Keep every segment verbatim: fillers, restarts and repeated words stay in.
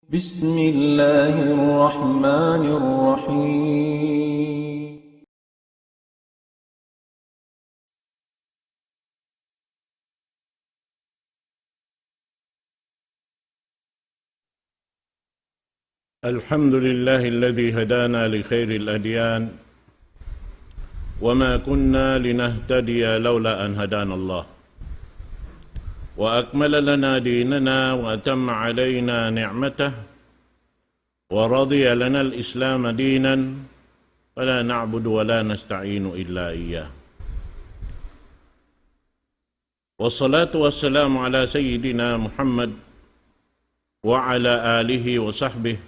بسم الله الرحمن الرحيم. الحمد لله الذي هدانا لخير الأديان، وما كنا لنهتدي لولا أن هدانا الله، وأكمل لنا ديننا وأتم علينا نعمته، ورضي لنا الإسلام دينا، فلا نعبد ولا نستعين إلا إياه. والصلاة والسلام على سيدنا محمد وعلى آله وصحبه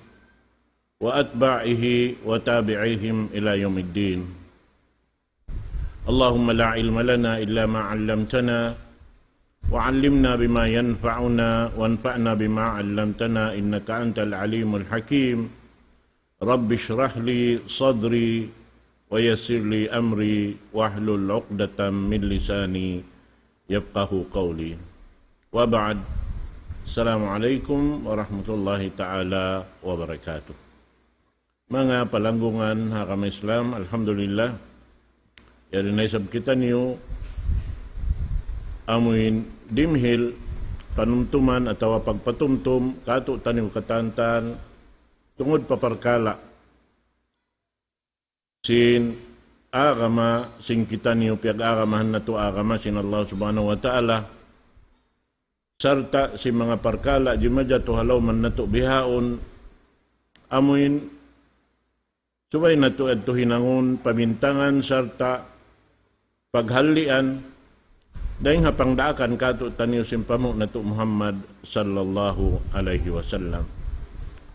وأتباعه وتابعيهم إلى يوم الدين. اللهم لا علم لنا إلا ما علمتنا، وعلمنا بما ينفعنا، وانفعنا بما علمتنا، إنك أنت العليم الحكيم. رب اشرح لي صدري ويسر لي أمري واحلل عقدة من لساني يفقهوا قولي. وبعد. السلام عليكم ورحمة الله تعالى وبركاته. Manga palanggungan ha agama Islam, alhamdulillah. Yari na isab kitaniyu amuin dimihil panumtuman atawa pagpatumtum kātu'niyu katantan tungud pa parkala' sin agama sin kitaniyu piyag-agamahan natu' agama sin Allah Subhanahu wa Ta'ala, sarta' sin manga parkala' jimajatu ha lawm natu' bihaun, amuin subay natu' yadtu hinangun pabintangan sarta' paghallian, dayng ha pangdaakan kātu'niyu sin panghu' natu' Muhammad sallallahu alayhi wasallam.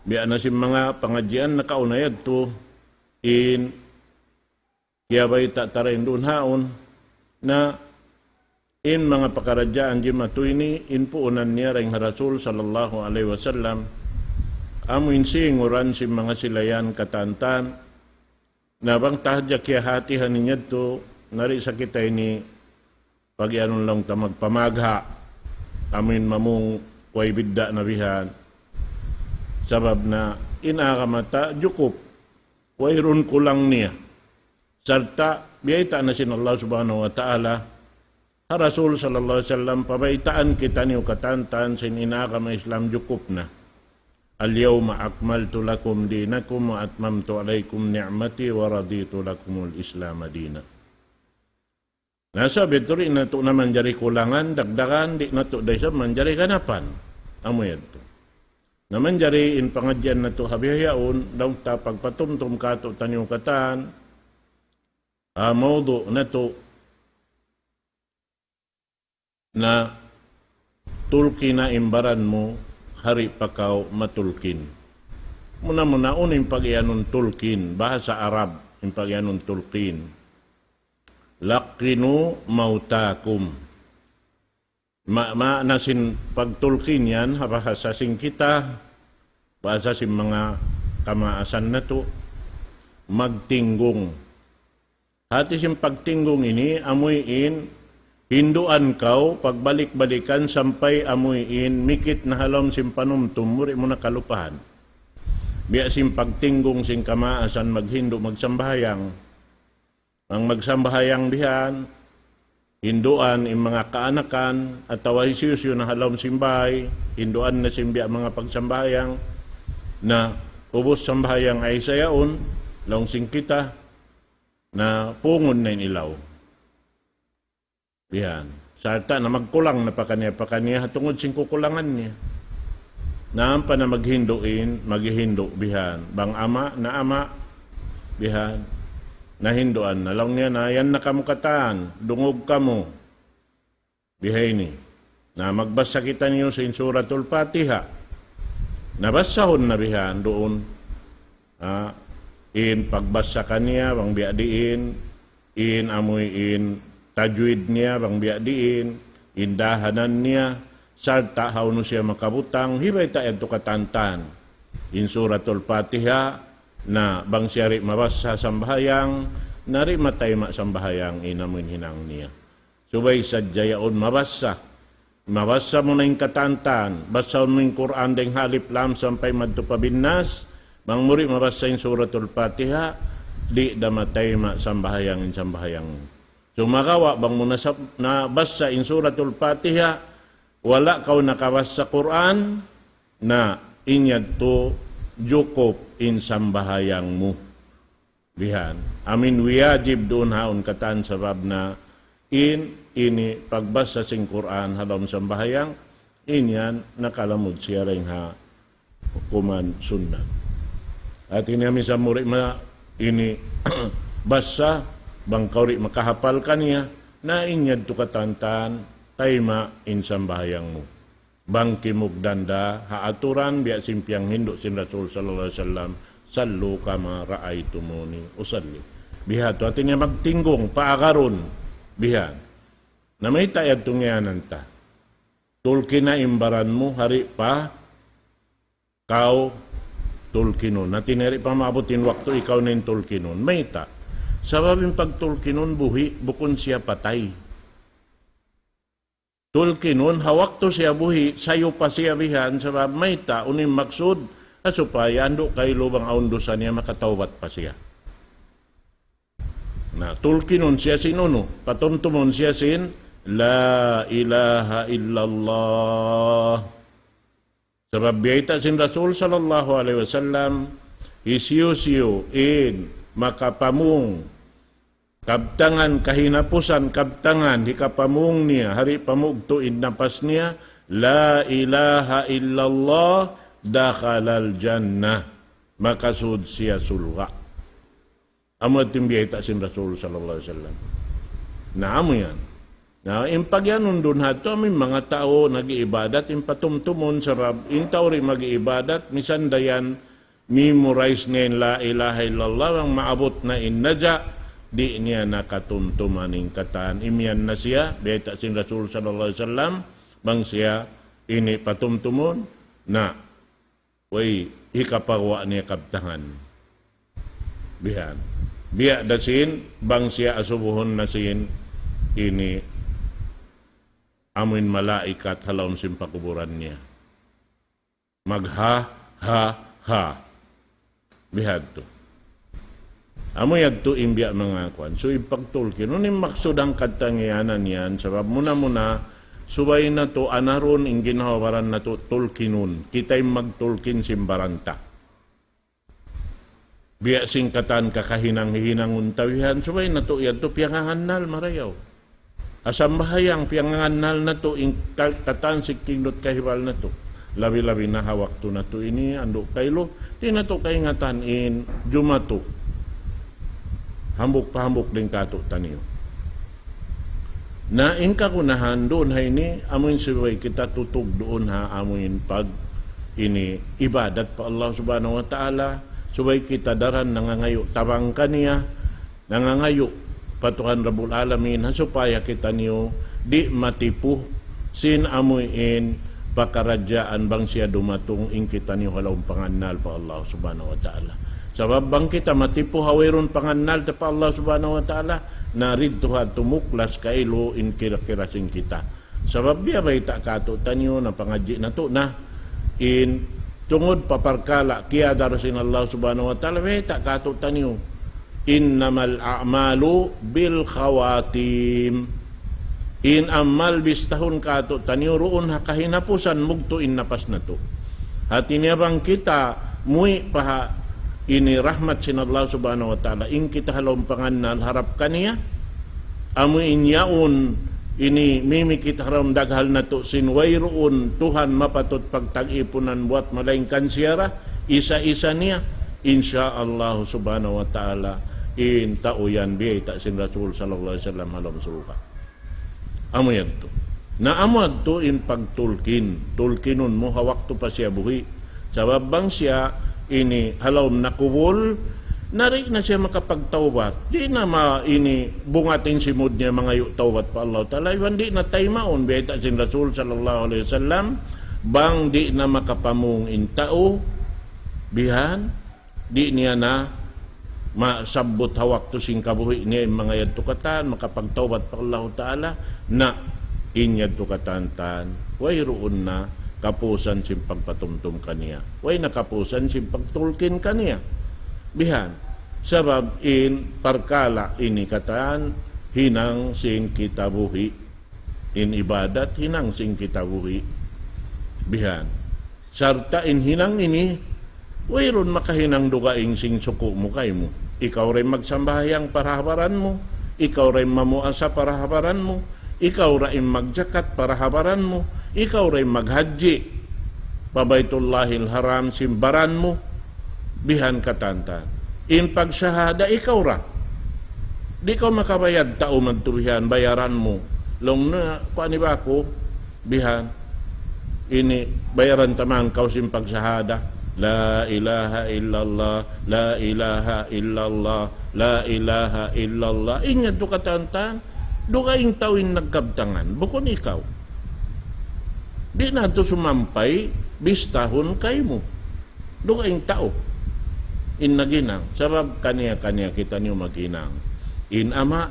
Biya' na sin manga pangadjian nakauna yadtu, in kiyabayta' ta dayn duun haun, na in manga pakaradjaan jimatu ini, in puunan niya dayng ha Rasul sallallahu alayhi wasallam, amuin singuran sin manga sila yan katantan, na bang ta hadja kiyahatihan in yadtu, na di' sa kita ini pagiyanun laung ta magpamagha', amuin mamung way bidda' na bihan. Sabab na in agama ta jukup, wayruun kulang niya. Sarta' biyayta' na sin Allah Subhanahu wa Ta'ala, ha Rasul sallallahu alayhi wasallam, pabaytaan kitaniyu katantan sin in agama Islam jukup na. اليوم أكملت لكم دينكم وأتممت عليكم نعمتي ورضيت لكم الإسلام دينا. Na sa' biya' tuud di' natu' na manjari kulangan, dagdagan, di' natu' da isab manjari ganapan. Amu yadtu. Na manjari in pangadjian natu' ha bihaun, laung ta pagpatumtum kātu'niyu katan, ah, mawdu' natu' na tulkina in baran mu, hari pa kaw matulkin. Muna-muna unu in pagiyanun tulkin, bahasa Arab, in pagiyanun tulkin. لقنوا موتاكم. Ma-, maana sin pagtulkin yan, ha bahasa sin kita, bahasa sin manga kamaasan natu', magtinggung. Hati sin pagtinggung ini, amuin, hinduan kaw, pagbalik-balikan, sampay amuin, mikit na ha lawm sin panumtum mu, di' mu na kalupahan. Biya' sin pagtinggung sin kamaasan, maghindu', magsambahayang. Bang magsambahayang bihan, hinduan in manga kaanakan, atawa hisiyu-siyu na ha lawm sin bāy, hinduan na sin biya' manga pagsambahayang, na ubus sambahayang ay sayaun, laung sin kita, na pungun na in ilaw. Bihan. Sarta' na magkulang na pakaniya-pakaniya, tungud sin kukulangan niya. Na ampa na maghindu' in, maghihindu' bihan. Bang ama', na ama', bihan. Na hinduan na laung niya na, yan na kamu katan, dungug kamu. Bihaini. Na magbasa kitaniyu sin Suratul Fatiha. Na basahun na bihan duun. Ha, in pagbasa kaniya, bang biya' diin, in amuin tajwid niya, bang biya' diin, in dahanan niya, sarta' hawnu siya makabutang, hibay ta yadtu katantan. In Suratul Fatiha, na bang siya di' mabasa sambahayang, na di' matayma' sambahayang in amuin hinang niya. Subay sadja yaun mabasa. Mabassa mu na in katan-katan, bassahun mu in Qur'an dayng ha Alif Lam sampay madtu pa Bin Nas, bang mu di' mabassa in Suratul Fatiha, di' da matayma' sambahayang in sambahayang mu. Sumagawa' bang mu nasab-, nabassa in Suratul Fatiha, wala' kaw nakabassa Qur'an, na in yadtu jukup in sambahayang mu. Bihan. Amin wajib duun ha yaun katan sabab na in ini pagbassa sin Qur'an ha lawm sambahayang, in yan nakalamud siya dayng ha hukuman sunnat. Hati niya minsan mu di' ma ini bassa, bang kaw di' makahapal kaniya, na in yadtu katan-katan, tayma' in sambahayang mu. Bang kimugdan da ha aturan biya' sin piyanghindu' sin Rasul sallallahu alayhi wasallam, "صلوا كما رأيتموني أصلي." Bihadtu, hati niya magtinggung, paagarun, bihan. Na mayta' yadtu ngiyanan ta. Tulkina in baran mu, hari pa kaw tulkinun. Hati niya di' pa maabut in waktu ikaw na in tulkinun. Mayta'? Sabab in pagtulkinun buhi', bukun siya patay. Tulkinun, ha waktu siya buhi', sayu pa siya bihan, sabab mayta', unu in maksud, ha supaya andu' kailu bang awn dusa niya makatawbat pa siya. Na, tulkinun siya sin unu, patumtumun siya sin, لا إله إلا الله. Sabab biyayta' sin Rasul sallallahu alayhi wasallam, hisiyu-siyu in makapamung kabtangan kahinapusan kabtangan hikapamung niya, hari pamugtu' in napas niya, لا إله إلا الله دخل الجنة. Makasud siya surga'. Amu yadtu in biyayta' sin Rasul sallallahu alayhi wasallam. Na amu yan. Na in pagyanun duun ha yadtu, amu in manga tau nag-iibadat, in patumtumun sabab, in tau di' mag-iibadat, misan da yan, memorize niya in لا إله إلا الله, bang maabut na in naja', di' niya na katumtuman in katan. Imiyan na siya, biyayta' sin Rasul sallallahu alayhi wasallam, bang siya ini patumtumun, na, way, hikapaguwa' niya kabtangan. Bihan. Biya' da sin, bang siya asubuhun na sin, ini, amuin malaikat ha lawm sin pakuburan niya. Magha, ha, ha. Bihadtu. Amu yadtu in biya' manga kuwan. So, in pagtulkin. Unu in maksud hangkan ta ngiyanan yan? Sabab muna-muna, subay natu' anarun in ginhawa-baran natu' tulkinun. Kita in magtulkin sin baran ta. Biya' sin katan kakahinang-hihinangun ta bihan, subay natu' yadtu piyangangannal marayaw. Ha sambahayang piyangangannal natu' in ka-, katan sin kinut kahibal natu'. Labi-labi na ha waktu natu' ini, andu' kailu, di' natu' kaingatan in jumatu. Hambuuk pa hambuuk dayn kātu'niyu. Na in kagunahan duun ha ini, amuin subay kita tutug duun ha amuin pag ini ibadat pa Allah Subhanahu wa Ta'ala, subay kita daran nangangayu' tabang kaniya, nangangayu' pa Tuhan Rabbul Alamin, ha supaya kitaniyu di' matipu sin amuin pakaradjaan bang siya dumatung in kitaniyu ha lawm pangannal pa Allah Subhanahu wa Ta'ala. Sabab bang kita matipu ha wayruun pangannal ta pa Allah Subhanahu wa Ta'ala, na didtu ha tumuklas kailu in kira-kira sin kita. Sabab biya' bayta' kātu'niyu na pangadji' natu' na in tungud pa parkala' kiyadar sin Allah Subhanahu wa Ta'ala, bayta' kātu'niyu. إنما الأعمال بالخواتيم. In amal bistahun kātu'niyu duun ha kahinapusan mugtu' in napas natu'. Hati niya bang kita muwi' pa ha ini rahmat sin Allah Subhanahu wa Ta'ala, in kita ha lawm pangannal harap kaniya, amu in yaun ini mimikit ha lawm daghal natu' sin wayruun Tuhan mapatut pagtag-ipunan buwat malaingkan siya ra, isa-isa niya, insya Allah Subhanahu wa Ta'ala, in tau yan biyayta' sin Rasul sallallahu alayhi wasallam ha lawm surga'. Amu yadtu. Na amu yadtu in pagtulkin, tulkinun mu ha waktu pa siya buhi'. Sabab bang siya ini ha lawm na kubul, na di' na siya makapagtawbat. Di' na ma-, ini bungat in simud niya mangayu' tawbat pa Allah Ta'ala. Iban di' na taymaun, bayta' sin Rasul sallallahu alayhi wasallam, bang di' na makapamung in tau, bihan, di' niya na masabbut ha waktu sin kabuhi' niya in manga yadtu katan, makapagtawbat pa Allahu Ta'ala, na In yadtu katantan, wayruun na kapusan sin pagpatumtum kaniya. Way na kapusan sin pagtulkin kaniya. Bihan, sabab in parkala' ini katan hinang sin kita buhi'. In ibadat hinang sin kita buhi'. Bihan. Sarta' in hinang ini, wayruun makahinang dugaing sin suku' mu kaymu. Ikaw ra in magsambahayang para ha baran mu, ikaw ra in mamuasa para ha baran mu, ikaw ra in magjakat para ha baran mu, ikaw ra in maghajji pa Baitullahil Haram sin baran mu, bihan katantan. In pagsahada ikaw ra. Di' kaw makabayad tau madtu bihan, bayaran mu. Laung niya, kuwan ba aku, bihan. Ini, bayaran ta man kaw sin pagsahada. La ilaha illallah, la ilaha illallah, la ilaha illallah. In yadtu katantan, dugaing tau in nagkabtangan, bukun ikaw. Di' na tu sumampay, bistahun kaymu. Dugaing tau in naghinang. Sabab kaniya-kaniya kitaniyu maghinang. In ama',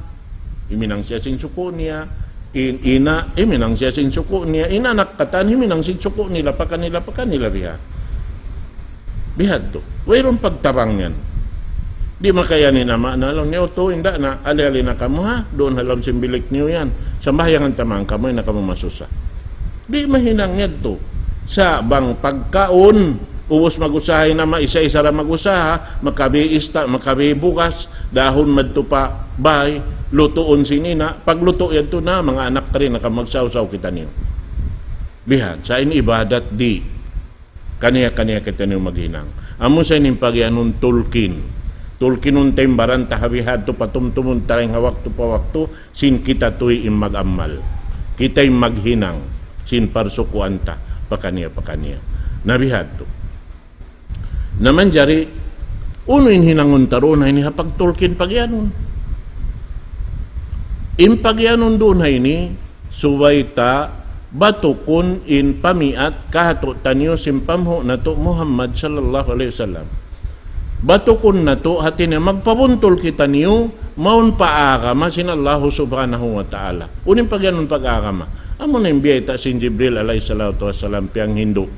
himinang siya sin suku' niya. In ina', himinang siya sin suku' niya. In anak katan, himinang sin suku' nila, pakanila, pakanila biya'. Bihadtu. Wayruun pagtabang yan. Di' makayan in ama' na laung niya, "Utu', inda' na, ali-ali na kamu ha, duun ha lawm sin bilik niyu yan. Sambahyangan ta man kamu, ayaw na kamu masusa." Di' mahinang yadtu. Sa' bang pagkaun, ubus mag-usaha in ama', isa-isa ra mag-usaha, makabi ista', makabi bugas, dahun madtu pa bay, lutuun sin ina', paglutu' yadtu na, manga anak ta rin, naka magsawsaw kitaniyu. Bihan, sa' in ibadat di'. Kaniya-kaniya kitaniyu maghinang. Amu sa ini in pagiyanun tulkin. Tulkinun ta in baran ta ha bihadtu, patumtumun ta dayn ha waktu pa waktu, sin kita tuwi' in mag-amal. Kita in maghinang, sin parsukuan ta, pakaniya-pakaniya. Na bihadtu. Na manjari, unu in hinangun ta duun ha ini ha pagtulkin pagiyanun. In pagiyanun duun ha ini, subay ta batukun in pamiat kahatu' taniyu sin panghu' natu' Muhammad sallallahu alayhi wasallam. Batukun natu', hati niya magpabuntul kitaniyu, mawn pa agama sin Allahu subhanahu wa ta'ala. Unu in pagiyanun pag-agama? Amu na in biyayta' sin Jibril alayhi salatu wassalam piyanghindu'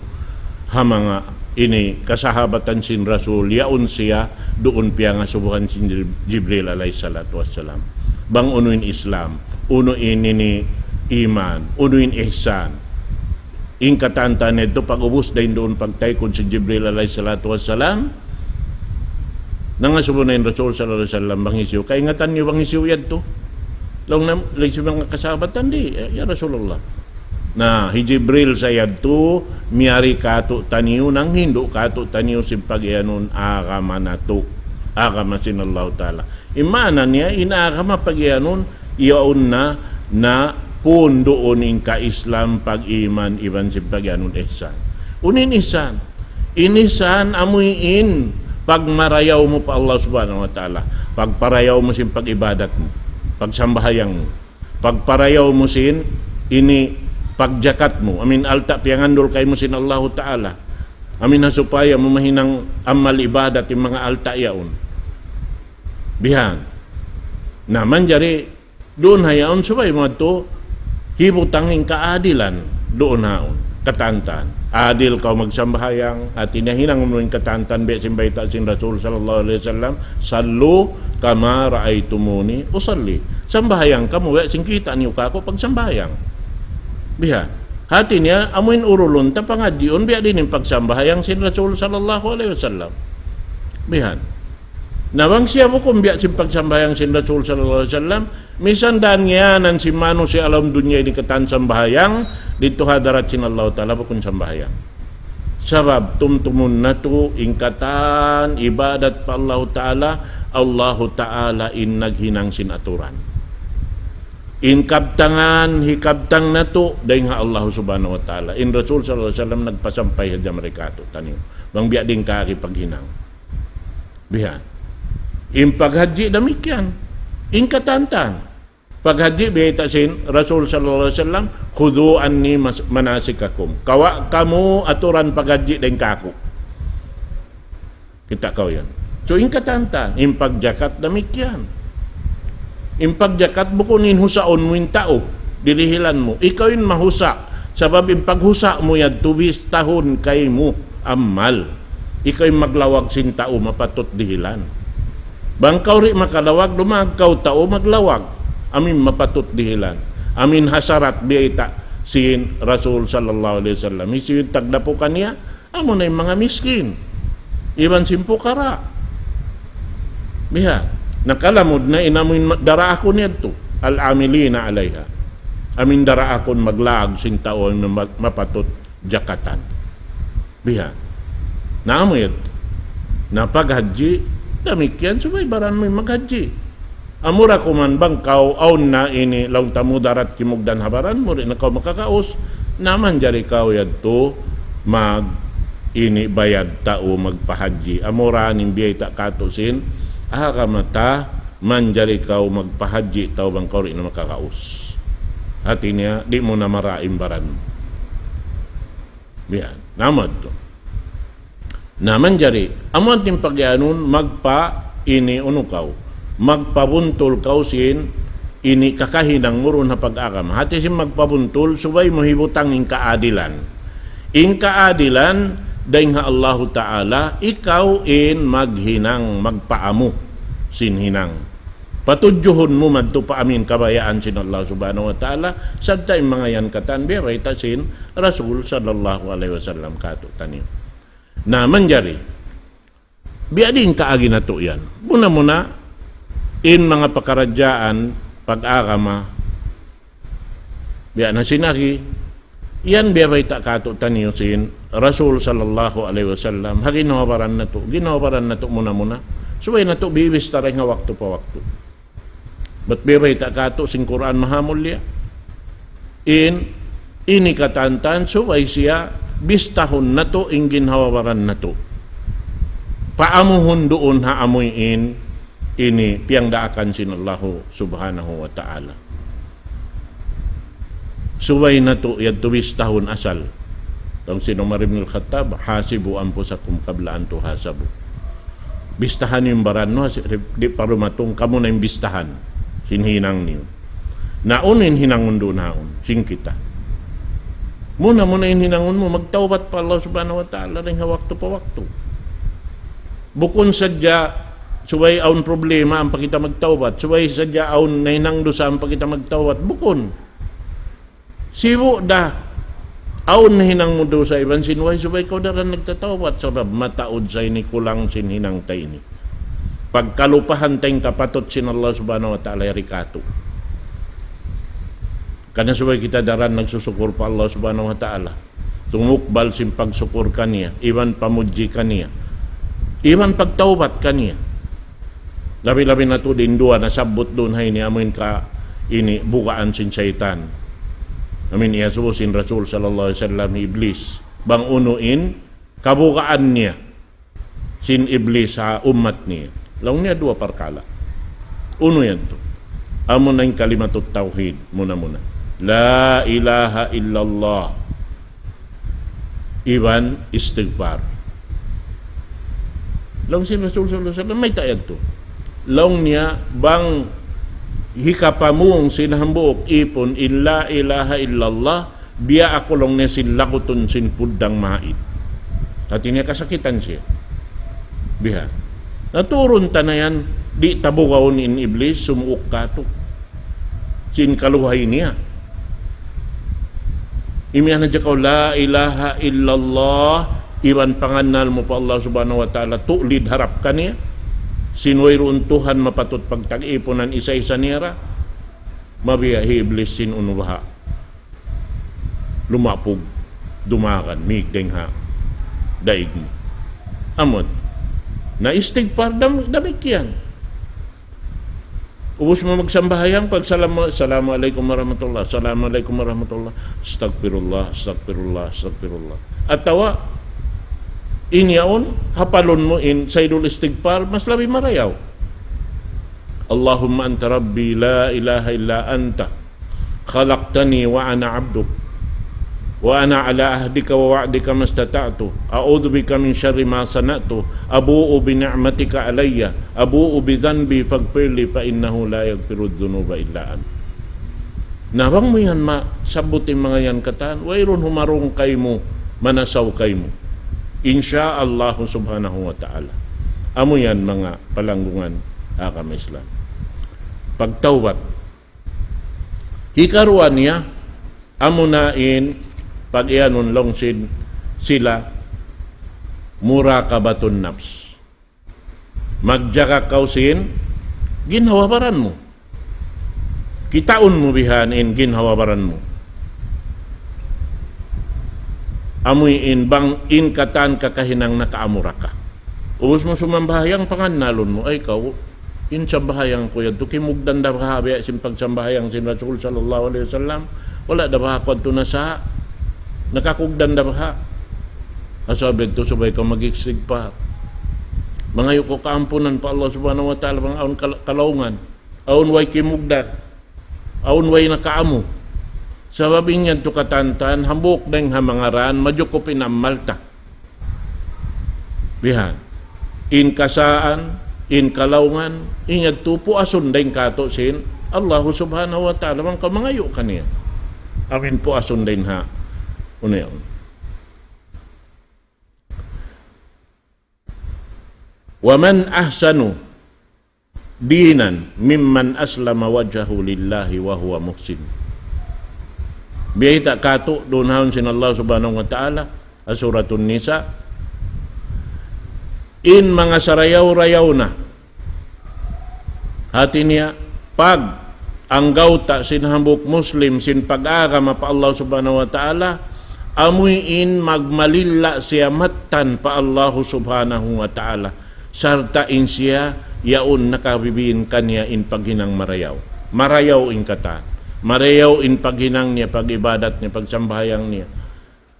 ha manga ini kasahabatan sin Rasul, yaun siya duun piyangasubuhan sin Jib-, Jibril alayhi salatu wassalam. Bang unu in Islam, unu in ini iman, unu in ihsan. In katantan yadtu pag-ubus dayn duun pagtaykud sin Jibril alayhi salatu wassalam, nangasubu na in Rasul sallallahu alayhi wasallam bang hisiyu. Kaingatan niyu bang hisiyu yadtu? Laung na, laung sin manga kasahabatan, "Di', ya, ya Rasulullah." Na, hi Jibril sa yadtu, miyari kātu'niyu, nanghindu' kātu'niyu sin pagiyanun agama natu', agama sin Allahu Ta'ala. In maana niya, in agama pagiyanun, yaun na, na punduun in ka-Islam, pag-iman, iban sin pagiyanun ihsan. Unu in ihsan? In ihsan, amu in pagmarayaw mu pa Allah Subhanahu wa Ta'ala. Pagparayaw mu sin pag-ibadat mu, pagsambahayang mu. Pagparayaw mu sin ini pagjakat mu. Amu in alta' piyangandul kaymu sin Allahu Ta'ala. Amu in ha supaya mu mahinang amal ibadat in manga alta' yaun. Bihan. Na, manjari, duun ha yaun subay mu yadtu, hibutang in kaadilan, duun ha yaun. Katantan. Adil kaw magsambahayang, hati niya hinangun mu in katantan, biya' sin bayta' sin Rasul sallallahu alayhi wasallam, "Sallu kama ra'aytumuni usalli." Sambahayang kamu, biya' sin kita' niyu kāku' pagsambahayang. Bihan. Hati niya, amu in urulun ta pangadjiun, biya' diin in pagsambahayang sin Rasul sallallahu alayhi wasallam. Bihan. Na bang siya bukun biya' sin pagsambahayang sin Rasul sallallahu alayhi wasallam, misan dān ngiyanan sin mānusiya' ha lawm dunya ini katan sambahayang, didtu ha hadarat sin Allahu Ta'ala bukun sambahayang. Sabab tumtumun natu' in katan ibadat pa Allahu Ta'ala, Allahu Ta'ala in naghinang sin aturan. In kabtangan, hikabtang natu', dayn ha Allahu Subhanahu wa Ta'ala. In Rasul sallallahu alayhi wasallam nagpasampay hadja mari kātu'niyu. Bang biya' diin in kaagi paghinang. Bihan. In paghajji damikkiyan. In katantan. Paghajji biyayta' sin Rasul sallallahu alayhi wasallam, "Khudhu anni mas-, manasikakum." Kawa' kamu aturan paghajji dayn kāku'. Kita' kaw yan. So, in katantan, in pagjakat damikkiyan. In pagjakat bukun in husaun mu in tau. Dirihilan mu. Ikaw in mahusa'. Sabab in paghusa' mu yadtu bistahun kaymu amal. Ikaw in maglawag sin tau mapatut dihilan. Bang kaw di' makalawag, dumagaw tau maglawag. Amu in mapatut dihilan. Amu in ha sarat biyayta' sin Rasul sallallahu alayhi wasallam. Hisiyu in tagdapu kaniya, amu na in manga miskin. Iban sin pukara. Biha'. Nakalamud na in amu in ma-, daraakun yadtu. العاملين عليها. Amu in daraakun maglaag sin tau in ma-, mapatut jakatan. Biha'. Na amu yadtu. Na paghajji, damikkiyan subay baran mu in maghajji. Amura kuman bang kaw awn na ini laung ta mudarat kimugdan ha baran mu, di' na kaw makakaus, na manjari kaw yadtu mag ini bayad tau magpahajji. Amura in biyayta' katu' sin agama ta, manjari kaw magpahajji tau bang kaw di' na makakaus. Hati niya, di' mu na mara in baran mu. Biya', na amu yadtu. Na manjari, amu in pagiyanun magpa ini unu kaw, magpabuntul kaw sin ini kakahinang mu duun ha pag-agama. Hati sin magpabuntul, subay mu hibutang in kaadilan. In kaadilan, dayn ha Allahu Ta'ala, ikaw in maghinang, magpaamu sin hinang. Patudjuhun mu madtu pa amu in kabayaan sin Allah Subhanahu wa Ta'ala, sarta' in manga yan katan, biya' bayta' sin Rasul sallallahu alayhi wasallam katu' taniyu. Na manjari, biya' diin kaagi natu' yan. Muna-muna, in manga pakaradjaan pag-agama, biya' na sin agi, yan biya' bayta' katu' taniyu sin Rasul sallallahu alayhi wasallam. Ha ginhawa-baran natu', ginhawa-baran natu' muna-muna. Subay natu' bibista dayn ha waktu pa waktu. Bat biya' bayta' katu' sin Qur'an mahamulliya. In, ini katantan subay siya bistahun natu' in ginhawa-baran natu'. Paamuhun duun ha amuy in ini piyangdaakan sin Allahu Subhanahu wa Ta'ala. Subay natu' yadtu bistahun asal. Laung sin Umar ibn al-Khattab, حاسبوا أنفسكم قبل أن تحاسبوا. Bistahan niyu in baran niyu, di' pa dumatung kamu na in bistahan sin hinang niyu. Na unu in hinangun duun ha yaun, sin kita. Muna-muna in hinangun mu, magtawbat pa Allah Subhanahu wa Ta'ala dayn ha waktu pa waktu. Bukun sadja subay awn problema ampa kita magtawbat, subay sadja awn nahinang dusa ampa kita magtawbat. Bukun. Sibu' da, awn nahinang mu dusa iban sin way subay kaw daran nagtatawbat, sabab mataud sa ini kulang sin hinang ta ini. Pagkalupahan ta in kapatut sin Allah Subhanahu wa Ta'ala yari katu'. Karna' subay kita daran nagsusukur pa Allah Subhanahu wa Ta'ala. Tumukbal sin pagsukur kaniya, iban pamudji kaniya, iban pagtawbat kaniya. Labi-labi na tuud in duwa nasabbut duun ha ini, amu in ka ini bugaan sin saytan. Amu in iyasubu sin Rasul sallallahu alayhi wasallam hi Iblis. Bang unu in kabugaan niya sin Iblis ha ummat niya. Laung niya duwa parkala'. Unu yadtu? Amu na in kalimatut tawhid, muna-muna. لا إله إلا الله. Iban istighfar. Laung sin Rasul sallallahu alayhi wasallam, mayta' yadtu? Laung niya, bang hikapamung sin hambuuk īpun in لا إله إلا الله, biya' aku laung niya sin lagutun sin puddang mahait. Hati niya kasakitan siya. Biha'. Na turun ta na yan, di' ta bugawun in Iblis, sumuuk katu'. Sin kaluhay niya. Imiyan na jakaw, لا إله إلا الله, iban pangannal mu pa Allah Subhanahu wa Ta'ala, tu'lid harap kaniya. Sin wayruun Tuhan mapatut pagtag-ipunan, isa-isa niya ra. Mabiya' hi Iblis sin unu baha'. Lumapug, dumagan, mīg dayn ha daig mu. Amu. Na istighfar dam-, damikkiyan. Ubus mu magsambahayang, pagsalam mu, "Assalamu alaykum warahmatullah, assalamu alaykum warahmatullah, astaghfirullah, astaghfirullah, astaghfirullah." Atawa, in yaun, hapalun mu in Sayyidul Istighfar, mas labi marayaw. اللهم أنت ربي لا إله إلا أنت خلقتني وأنا عبدك وأنا على عهدك ووعدك ما استطعت أعوذ بك من شر ما صنعت أبوء بنعمتك علي أبوء بذنبي فاغفر لي فإنه لا يغفر الذنوب إلا أنت. Na bang mu yan masabbut in manga yan katan, wayruun humarung kaymu, manasaw kaymu. Insya Allah subhanahu wa ta'ala. Amu yan manga palanggungan agama Islam. Pagtawbat. Hikaruwa niya, amu na in pag-iyanun laung sin sila muraqabatun nafs. Magjaga kaw sin ginhawa-baran mu. Kitaun mu bihan in ginhawa-baran mu. Amu in bang in katan kakahinang nakaamura ka. Ubus mu sumambahayang pangannalun mu, ay kaw, in sambahayang ku yadtu, kimugdan da baha' biya' sin pagsambahayang sin Rasul sallallahu alayhi wasallam, wala' da baha' aku yadtu nasa, nakakugdan da baha'. Asa biya' yadtu subay kaw mag-istigfar. Mangayu' kaw kaampunan pa Allah subhanahu wa ta'ala bang awn kal-, kalaungan. Awn way kimugdan. Awn way nakaamu. Sabab in yadtu katan-katan, hambuuk dayng ha manga dan, majukup in amal ta. Bihan. In kasaan, in kalaungan, in yadtu puasun dayng katu' sin Allahu subhanahu wa ta'ala, bang kaw mangayu' kaniya. Amin puasun dayng ha. Unu yan. ومن أحسن دينا ممن أسلم وجهه لله وهو محسن. Biyayta' katu' duun ha yaun sin Allah subhanahu wa ta'ala, ha Suratun Nisa, in manga sarayaw-rayaw na, hati niya, pag anggawta' sin hambuuk Muslim sin pag-agama pa Allah subhanahu wa ta'ala, amuin magmalilla' siya mattan pa Allah subhanahu wa ta'ala. Sarta' in siya yaun nakabibin kaniya in paghinang marayaw. Marayaw in katan. Marayaw in paghinang niya, pag-ibadat niya, pagsambahayang niya.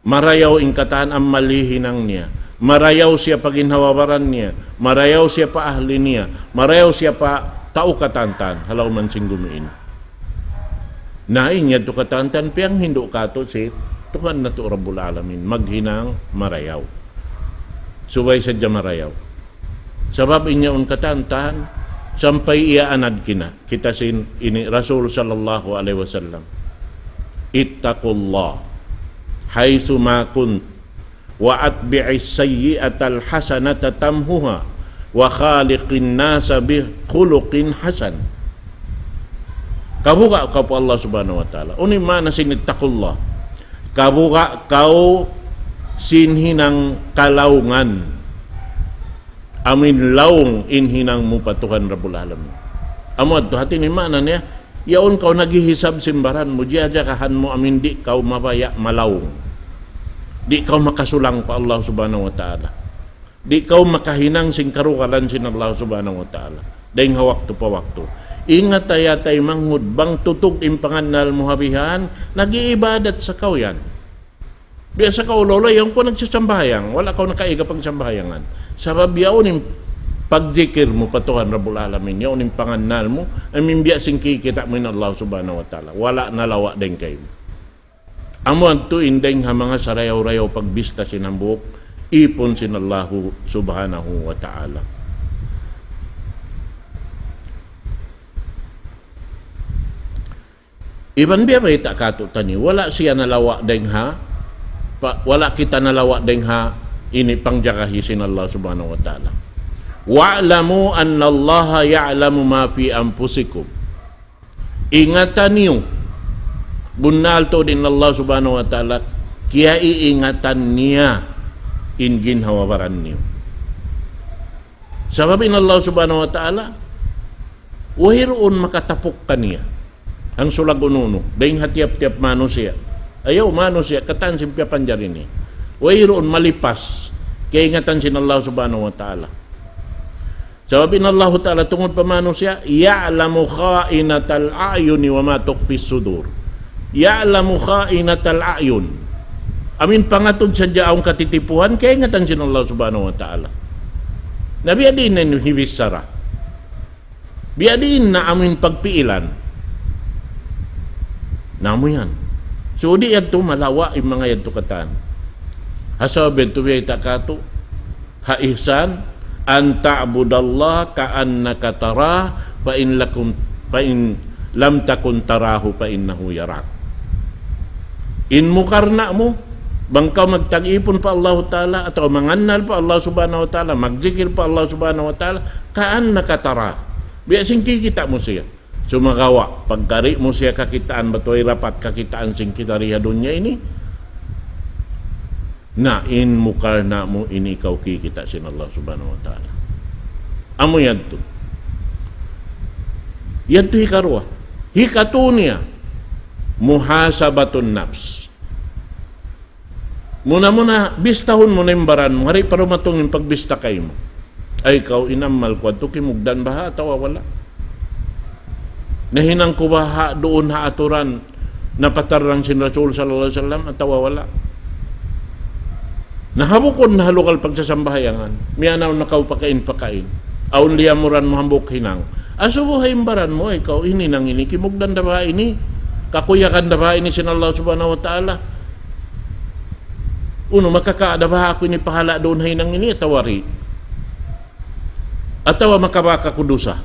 Marayaw in katan amal hihinang niya. Marayaw siya pa ginhawa-baran niya. Marayaw siya pa ahli niya. Marayaw siya pa tau katan-katan. Halaw man sin gumuin. Na in yadtu katan-katan, piyanghindu' katu' sin Tuhan natu' Rabbul Alamin. Maghinang marayaw. Subay sadja marayaw. Sabab in yaun katan-katan, sampay iyaanad kina. Kita sin ini Rasul sallallahu alayhi wasallam. اتقوا الله حيث ما كنتم وأتبعوا السيئة الحسنة تمحها وخالق الناس بخلق حسن. Kabuga' kaw pa Allah subhanahu wa ta'ala. Unu in maana sin اتقوا الله? Kabuga' kaw sin hinang kalaungan. Amin laung in hinang mu pa Tuhan Rabbul Alamin. Amu yadtu hati niya maana niya, yaun kaw naghihisab sin baran mu, jiyajagahan mu amin di' kaw mabaya' malaung. Di' kaw makasulang pa Allah subhanahu wa ta'ala. Di' kaw makahinang sin karugalan sin Allah subhanahu wa ta'ala. Dayng ha waktu pa waktu. Ingat, taymanghud, bang tutug in pangannal mu ha bihan, nag-iibadat sa kaw yan. Biya' sa kaw, laung, yaun kaw nagsasambahayang, wala' kaw nakaiga pagsambahayangan. Sabab yaun in pagjikil mu pa Tuhan Rabbul Alamin, yaun in pangannal mu, amin biya' sin kikita' mu in Allah subhanahu wa ta'ala. Wala' nalawa' dayng kaymu. Amu yadtu in dayng ha manga sarayaw-rayaw pagbista sin hambuuk ipun sin Allahu subhanahu wa ta'ala. Iban biya' bayta' katu'taniyu, wala' siya nalawa' dayng ha, pa-, wala' kita nalawa' dayng ha, ini pangjagahi sin Allah subhanahu wa ta'ala. واعلموا أن الله يعلم ما في أنفسكم. Ingatan niyu, bunnal tuud in Allah subhanahu wa ta'ala, kiyaiingatan niya in ginhawa-baran niyu. Sabab in Allah subhanahu wa ta'ala, wayruun makatapuk kaniya. Hangsulag unu-unu, dayng ha tiyap-tiyap manusiya'. Ayaw manusiya', katan sin piyapanjari niya. Wayruun malipas, kiyaingatan sin Allah subhanahu wa ta'ala. Sabab in Allah ta'ala tungud pa manusiya', يعلم خائنة الأعين وما تخفي الصدور. يعلم خائنة الأعين. Amin pangatud sadja awn katitipuhan, kaingatan sin Allah subhanahu wa ta'ala. Na biya' diin na in hibichara. Biya' diin na amin pagpiilan. Na amu yan. So, di' yadtu malawa' in manga yadtu katan. Hasa biya' yadtu biya' ta katu'. Ha ihsan, أن تعبد الله كأنك تراه، فإن لكم، فإن لم تكن تراه فإنه يراك. In mu karna' mu, bang kaw magtag-ipun pa Allahu Ta'ala, atawa mangannal pa Allah Subhanahu wa Ta'ala, magjikil pa Allah Subhanahu wa Ta'ala, كأنك تراه. Biya' sin kikita' mu siya. Sumagawa', pagka di' mu siya kakitaan, bat way dapat kakitaan sin kita di ha dunya ini, na in mu karna' mu ini kaw kikita' sin Allah Subhanahu wa Ta'ala. Amu yadtu. Yadtu hikaruwa. Hikatu niya, محاسبة النفس. Muna-muna, bistahun mu na in baran mu, di' pa dumatung in pagbista kaymu. Ay, kaw in amal ku yadtu, kimugdan baha' atawa wala'? Nahinang ku baha' duun ha aturan napatarrang sin Rasul sallallahu alayhi wasallam atawa wala'? Na ha bukun na ha lugal pagsasambahayangan, miyanaw na kaw pakain-pakain. Awn liyamuran mu hambuuk hinang. Asubuha in baran mu, ay, kaw in hinang ini, kimugdan da baha' ini, kakuyagan da baha' ini sin Allah Subhanahu wa Ta'ala? Unu, makakawa' da baha' aku ini pahala' duun ha hinang ini atawa di'? Atawa makabak aku dusa?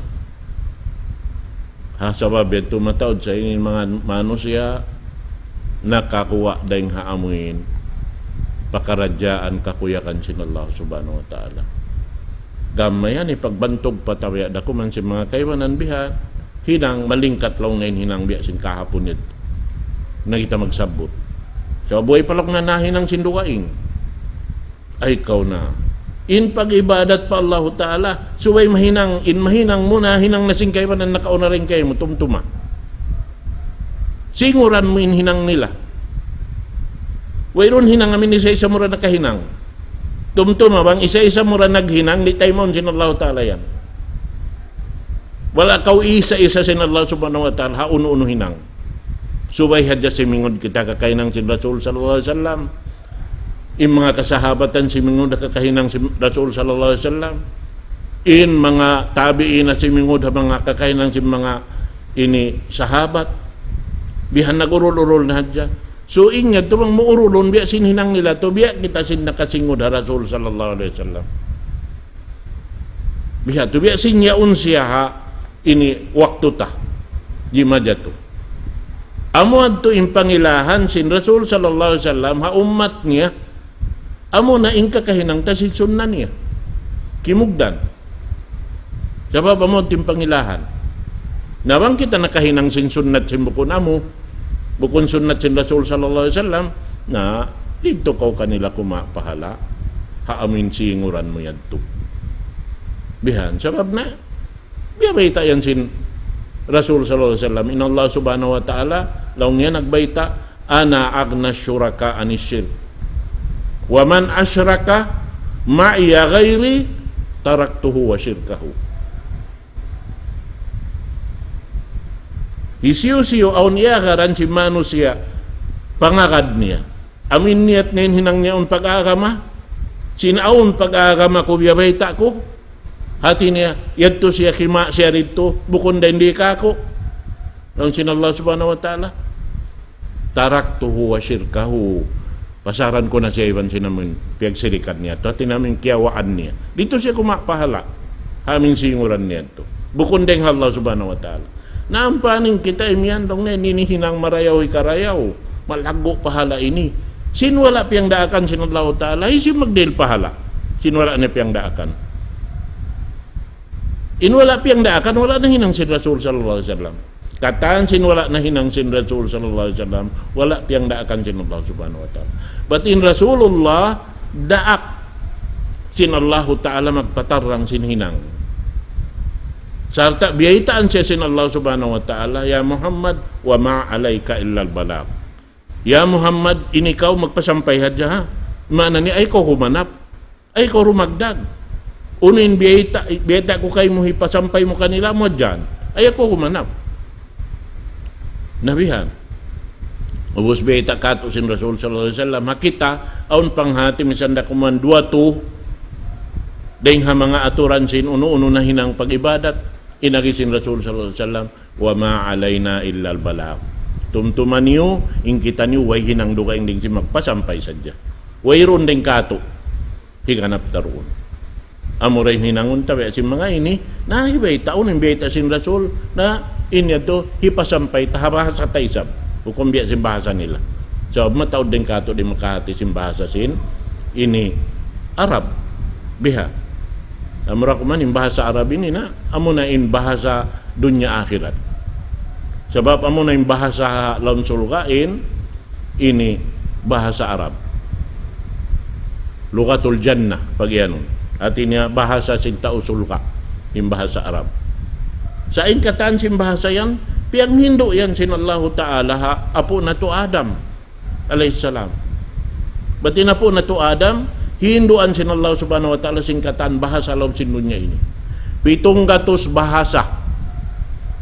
Ha, sabab yadtu mataud sa ini manga manusiya' nakakuwa' dayng ha amuin pakaradjaan kakuyagan sin Allah Subhanahu wa Ta'ala. Gam mayan ipagbantug pa tabiya' da kuman sin manga kaibanan biha', hinang malingkat laung na in hinang biya' sin kahapun yadtu. Na kita magsabbut. Sabab way pa laung na nahinang sin dugaing. Ay, kaw na. In pag-ibadat pa Allahu Ta'ala, subay mahinang, in mahinang mu na, hinang na sin kaibanan nakauna dayn kaymu, tumtuma. Singuran mu in hinang nila. Wayruun hinang amu in isa-isa mu ra nakahinang. Tumtuma, bang isa-isa mu ra naghinang, di' taymaun sin Allahu Ta'ala yan. Wala' kaw isa-isa sin Allah Subhanahu wa Ta'ala, ha unu-unu hinang. Subay hadja simingud kita kakahinang sin Rasul sallallahu alayhi wasallam. In manga kasahabatan simingud ha kakahinang sin Rasul sallallahu alayhi wasallam. In manga tabi'in simingud ha manga kakahinang sin manga ini sahabat. Bihan nag-urul-urul na hadja. So, in yadtu bang mu urulun, biya' sin hinang nila tu, biya' kita sin nakasingud ha Rasul sallallahu alayhi wasallam. Biya' tu, biya' sin yaun siya ha ini waktu ta. Jimajatu. Amu yadtu in pangilahan sin Rasul sallallahu alayhi wasallam ha ummat niya, amu na in kakahinang ta sin sunna niya. Kimugdan. Sabab amu yadtu in pangilahan. Na bang kita nakahinang sin sunnat sin bukun amu, bukun sunnat sin Rasul sallallahu alayhi wasallam, na didtu kaw kanila kumawa' pahala', ha amu in singuran mu yadtu. Bihan, sabab na, biya' bayta' yan sin Rasul sallallahu alayhi wasallam. In Allah Subhanahu wa Ta'ala, laung niya nagbayta', أنا أغنى الشركاء عن الشرك. ومن أشرك معي غيري تركته وشركه. Hisiyu-siyu awn iyagaran sin manusiya' pangagad niya. Amu in niyat niya in hinang niya awn pag-agama. Sin awn pag-agama ku biya' bayta' ku. Hati niya, yadtu siya kima siya didtu, bukun da in di' kāku'. Laung sin Allah Subhanahu wa Ta'ala. تركته وشركه. Pasaran ku na siya iban sin amun piyagsirikan niya. Tuh, hati niya amun kiyawaan niya. Didtu siya kumawa' pahala'. Ha amun singuran niya tu. Bukun dayng ha Allah Subhanahu wa Ta'ala. Na ampa in kita imiyan laung niya, ini hinang marayaw hikarayaw. Malaggu' pahala' ini. Sin wala' piyagdaakan sin Allah Ta'ala. Hisiyu magdihil pahala'? Sin wala' niya piyagdaakan. In wala' piyagdaakan, wala' nahinang sin Rasul sallallahu alayhi wasallam. Katan sin wala' nahinang sin Rasul sallallahu alayhi wasallam, wala' piyagdaakan sin Allah Subhanahu wa Ta'ala. Bat in Rasulullah, daak sin Allahu Ta'ala magpatarrang sin hinang. Sarta' biyaytaan siya sin Allah Subhanahu wa Ta'ala, يا محمد وما عليك إلا البلاغ. Ya Muhammad, ini kaw magpasampay hadja, ha? Maana niya, ayaw kaw humanap. Ayaw kaw rumagdag. Unu in biyayta', biyayta' ku kaymu hipasampay mu kanila, amu yan. Ayaw kaw humanap. Na bihan. Ubus biyayta' katu' sin Rasul sallallahu alayhi wasallam. Ha kita, awn panghati misan da kuman duwa tu, dayng ha manga aturan sin unu-unu nahinang pag-ibadat, in agi sin Rasul sallallahu alayhi wasallam, وما علينا إلا البلاغ. Tumtuma niyu, in kitaniyu, way hinang dugaing dayn sin magpasampay sadja. Wayruun dayn katu' higanap ta duun. Amura in hinangun ta biya' sin manga ini, na hibayta', unu in bayta' sin Rasul, na ini yadtu, hipasampay ta ha bahasa ta isab. Bukun biya' sin bahasa nila. Sabab mataud dayn kātu' di' makahati sin bahasa sin ini Arab. Biha'. Amura kuman in bahasa Arab ini na, amuna in bahasa dunya akhirat. Sabab amuna in bahasa ha lawm surga' in, ini bahasa Arab. Lughatul jannah, pag-iyanun. Hati niya bahasa sin tau surga', in bahasa Arab. Sa' in katan sin bahasa yan, piyaghindu' yan sin Allahu Ta'ala ha apu' natu' Adam alayhis salam. Bat in apu' natu' Adam, hinduan sin Allah Subhanahu wa Ta'ala sin katan bahasa ha lawm sin dunya ini. Pitung gatus bahasa.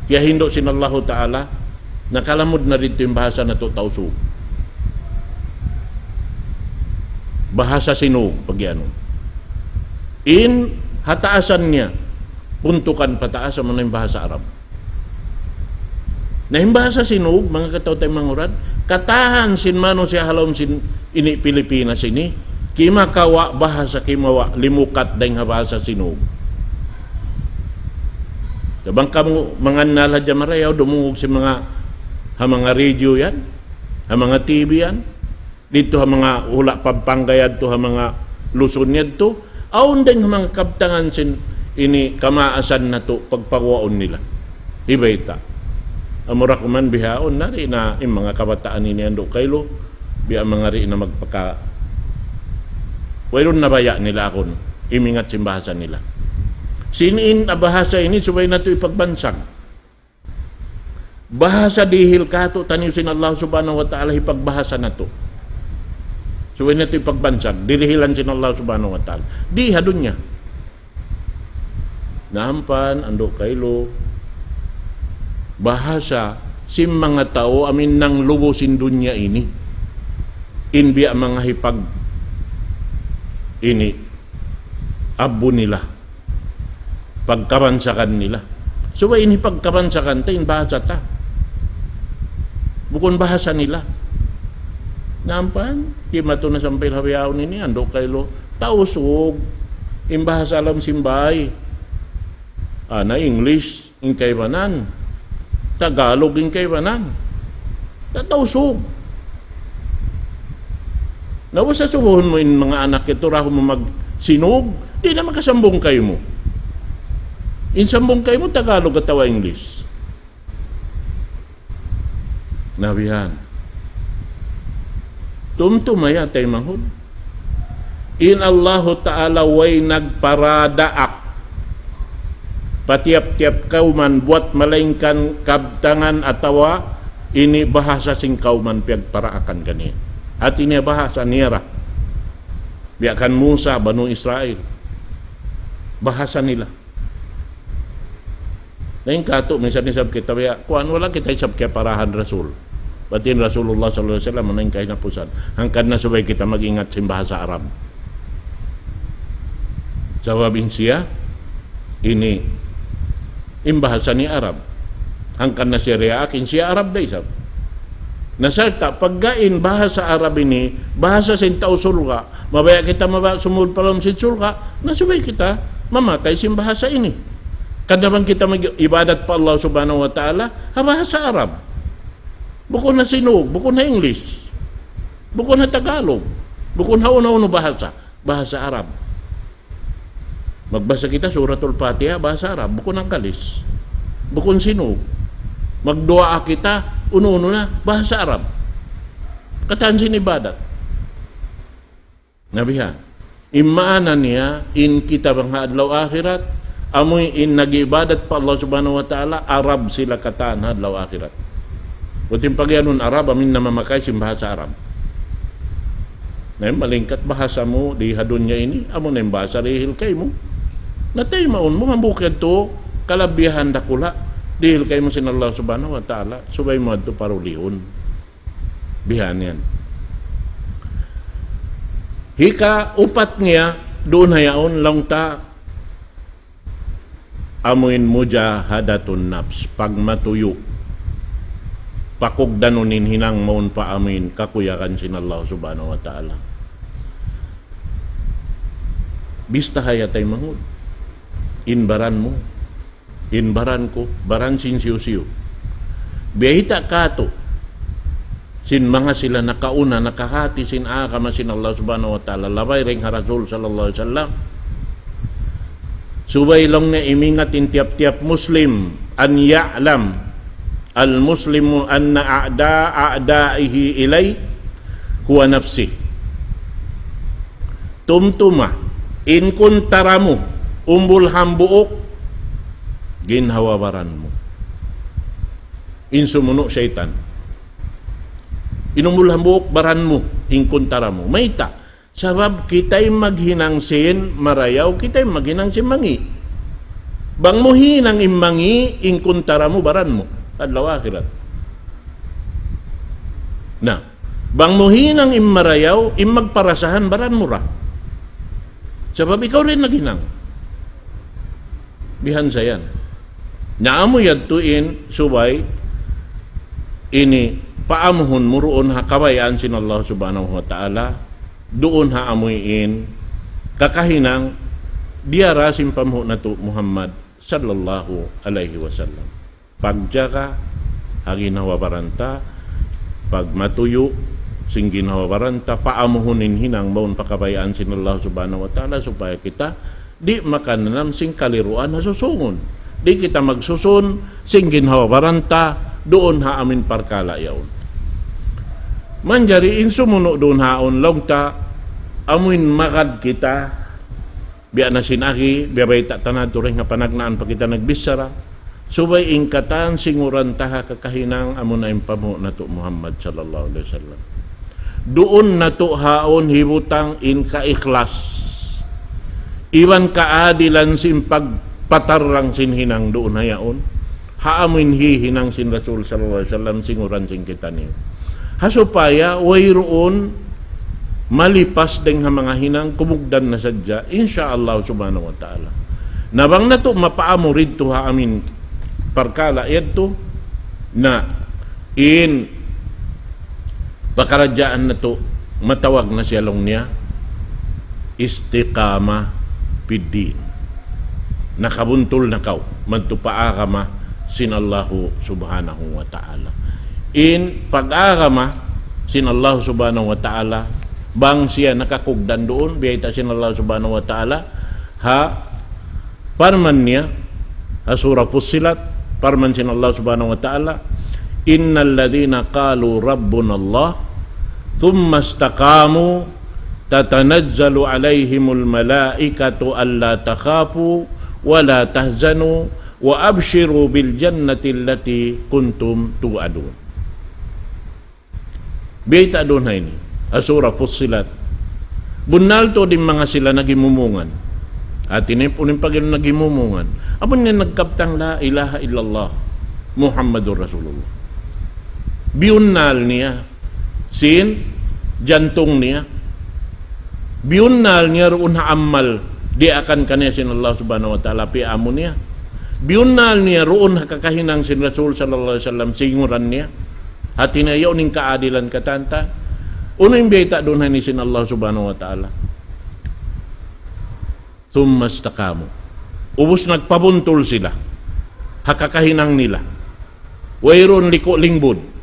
Kiyahindu' sin Allahu Ta'ala, nakalamud na didtu in bahasa natu' Tausug. Bahasa Sinug, pag-iyanun. In hataasan niya, puntukan pataas, amuna in bahasa Arab. Na in bahasa Sinug, manga kataw-taymanghuran, katan sin manusiya' ha lawm sin ini Pilipinas ini, kimakawa' bahasa, kimawa' limukat dayn ha bahasa Sinug. Sa' bang kamu mangannal hadja marayaw, dumungug sin manga, ha manga radio yan, ha manga T V yan, didtu ha manga hula' Pampanga yadtu, ha manga Luzon yadtu, awn dayn ha manga kabtangan sin ini kamaasan natu' pagpaguwaun nila. Hibayta'. Amura kuman bihaun na, di' na in manga kabataan ini andu' kailu, biya' manga di' na magpaka-, wayruun na baya' nila akun, imingat sin bahasa nila. Sin in bahasa ini subay natu' ipagbansag. Bahasa dihil kātu'niyu sin Allah Subhanahu wa Ta'ala hipagbahasa natu'. Subay natu' ipagbansag, dirihilan sin Allah Subhanahu wa Ta'ala. Di ha dunya. Na ampa, andu' kailu, bahasa sin manga tau amu in nanglubu sin dunya ini. In biya' manga hipag-, ini, abbu nila. Pagkabansagan nila. Subay in hipagkabansagan ta in bahasa ta. Bukun bahasa nila. Na ampa, kimatu na sampay ha bihaun ini, andu' kailu, Tausug, in bahasa ha lawm sin bāy. Ah, na English. In kaibanan, Tagalog in kaibanan. Na Tausug. Na bang asubuhun mu in manga anak yadtu, dahun mu magsinug, di' na makasambung kaymu. In sambung kaymu, Tagalog atawa English. Na bihan. Tumtuma ya, taymanghud. In Allahu Ta'ala way nagparadaak pa tiyap-tiyap kawman buwat malaingkan kabtangan atawa ini bahasa sin kawman piyagparaakan kaniya. Hati niya bahasa niya ra. Biya' kan Musa, Banu Israil. Bahasa nila. Na in katu', minsan isab kita biya', kuwan, wala' kita isab kiyaparahan Rasul. Bat in Rasulullah sallallahu alayhi wasallam, na in kahinapusan. Hangkan na subay kita mag-ingat sin bahasa Arab. Sabab in siya, ini, in bahasa niya Arab. Hangkan na siya diyaak, in siya Arab da isab. Na sarta', pagga in bahasa Arab ini, bahasa sin tau surga', mabaya' kita mabaya' sumud pa lawm sin surga', na subay kita mamakay sin bahasa ini. Kada bang kita mag-ibadat pa Allah Subhanahu wa Ta'ala, ha bahasa Arab. Bukun ha Sinug, bukun ha English, bukun ha Tagalog, bukun ha unu-unu bahasa, bahasa Arab. Magbasa kita Suratul Fatiha, bahasa Arab, bukun Anggalis, bukun Sinug. Magduwaa kita, unu-unu na, bahasa Arab. Katan sin ibadat. Na biha'. In maana niya, in kita bang ha adlaw akhirat, amu in nag-ibadat pa Allah Subhanahu wa Ta'ala, Arab sila katan ha adlaw akhirat. Buting pag-iyanun Arab, amu in namamakay sin bahasa Arab. Na in malingkat bahasa mu di ha dunya ini, amu na in bahasa dihil kaymu. Na taymaun mu, hambuuk yadtu kalabihan dakula', dihil kaymu sin Allah Subhanahu wa Ta'ala, subay mu yadtu parulihun. Bihan yan. Hika upat niya, duun ha yaun, laung ta, amuin mujahadatun nafs, pagmatuyu', pakugdanun in hinang mawn pa amuin kakuyagan sin Allah Subhanahu wa Ta'ala. Bista haya tay manghud. In baran mu, in baran ku, baran sin siyu-siyu. Biyayta' katu', sin manga sila nakauna, nakahati sin agama sin Allah Subhanahu wa Ta'ala, labay dayn ha Rasul sallallahu alayhi wasallam. Subay laung niya imingat in tiyap-tiyap Muslim, أن يعلم المسلم أن أعداء أعدائه إليه هو نفسه. Tumtuma, in kuntara mu, umbul hambuuk, ginhawa-baran mu. In sumunu' saytan. In umbul hambuuk baran mu, in kuntara mu. Mayta'? Sabab kita in maghinang sin marayaw, kita in maghinang sin mangi'. Bang mu hinang in mangi', in kuntara mu, baran mu. Adlaw akhirat. Na, bang mu hinang in marayaw, in magparasahan, baran mu ra. Sabab ikaw da in naghinang. Bihan sa yan. Na amu yadtu in subay ini paamuhun mu duun ha kabayaan sin Allah Subhanahu wa Ta'ala, duun ha amuin kakahinang diyara sin panghu' natu' Muhammad sallallahu alayhi wasallam. Pagjaga ha ginhawa-baran ta, pagmatuyu' sin ginhawa-baran ta, paamuhun in hinang mawn pa kabayaan sin Allah Subhanahu wa Ta'ala, supaya kita di' makananam sin kaliruan ha susungun. Di' kita magsusun sin ginhawa-baran ta duun ha amuin parkala' yaun. Manjari in sumunu' duun haun laung ta, amuin magad kita, biya' na sin agi, biya' bayta' ta natu' dayn ha panagnaan pa kita nagbichara. Subay in katan singuran ta ha kakahinang amuna in panghu' natu' Muhammad sallallahu alayhi wasallam. Duun natu' haun hibutang in kaikhlas. Iban kaadilan sin pagpatarrang sin hinang duun ha yaun. Ha amuin hihinang sin Rasul sallallahu alayhi wasallam singuran sin kitaniyu. Ha supaya wayruun malipas dayn ha manga hinang kumugdan na sadja, insya Allah Subhanahu wa Ta'ala. Na bang natu' mapaamu didtu ha amuin parkala' yadtu, na in pakaradjaan natu' matawag na siya laung niya istiqamah fid din. Nakabuntul na kaw madtu pa agama sin Allahu Subhanahu wa Ta'ala. In pag-agama sin Allah Subhanahu wa Ta'ala, bang siya nakakugdan duun, biyayta' sin Allah Subhanahu wa Ta'ala, ha parman niya, ha Surah Fussilat, parman sin Allah Subhanahu wa Ta'ala, إن الذين قالوا ربنا الله ثم استقاموا تتنزل عليهم الملائكة ألا تخافوا ولا تحزنوا وأبشروا بالجنة التي كنتم توعدون. Biyayta' duun ha ini, ha Surah Fussilat. Bunnal tuud in manga sila naghimumungan. Hati niya pun in pag'inu naghimumungan. Amun niya nagkabtang la ilaha illallah Muhammadur Rasulullah. Biyunnal niya sin jantung niya. Biyunnal niya duun ha amal diyaakan kaniya sin Allah Subhanahu wa Ta'ala piyaamu niya. Biyunnal niya duun ha kakahinang sin Rasul sallallahu alayhi wasallam singuran niya. Hati niya yaun in kaadilan katan ta. Unu in biyayta' duun ha ini sin Allah Subhanahu wa Ta'ala? ثم استقاموا. Ubus nagpabuntul sila ha kakahinang nila. Wayruun liku' lingbun.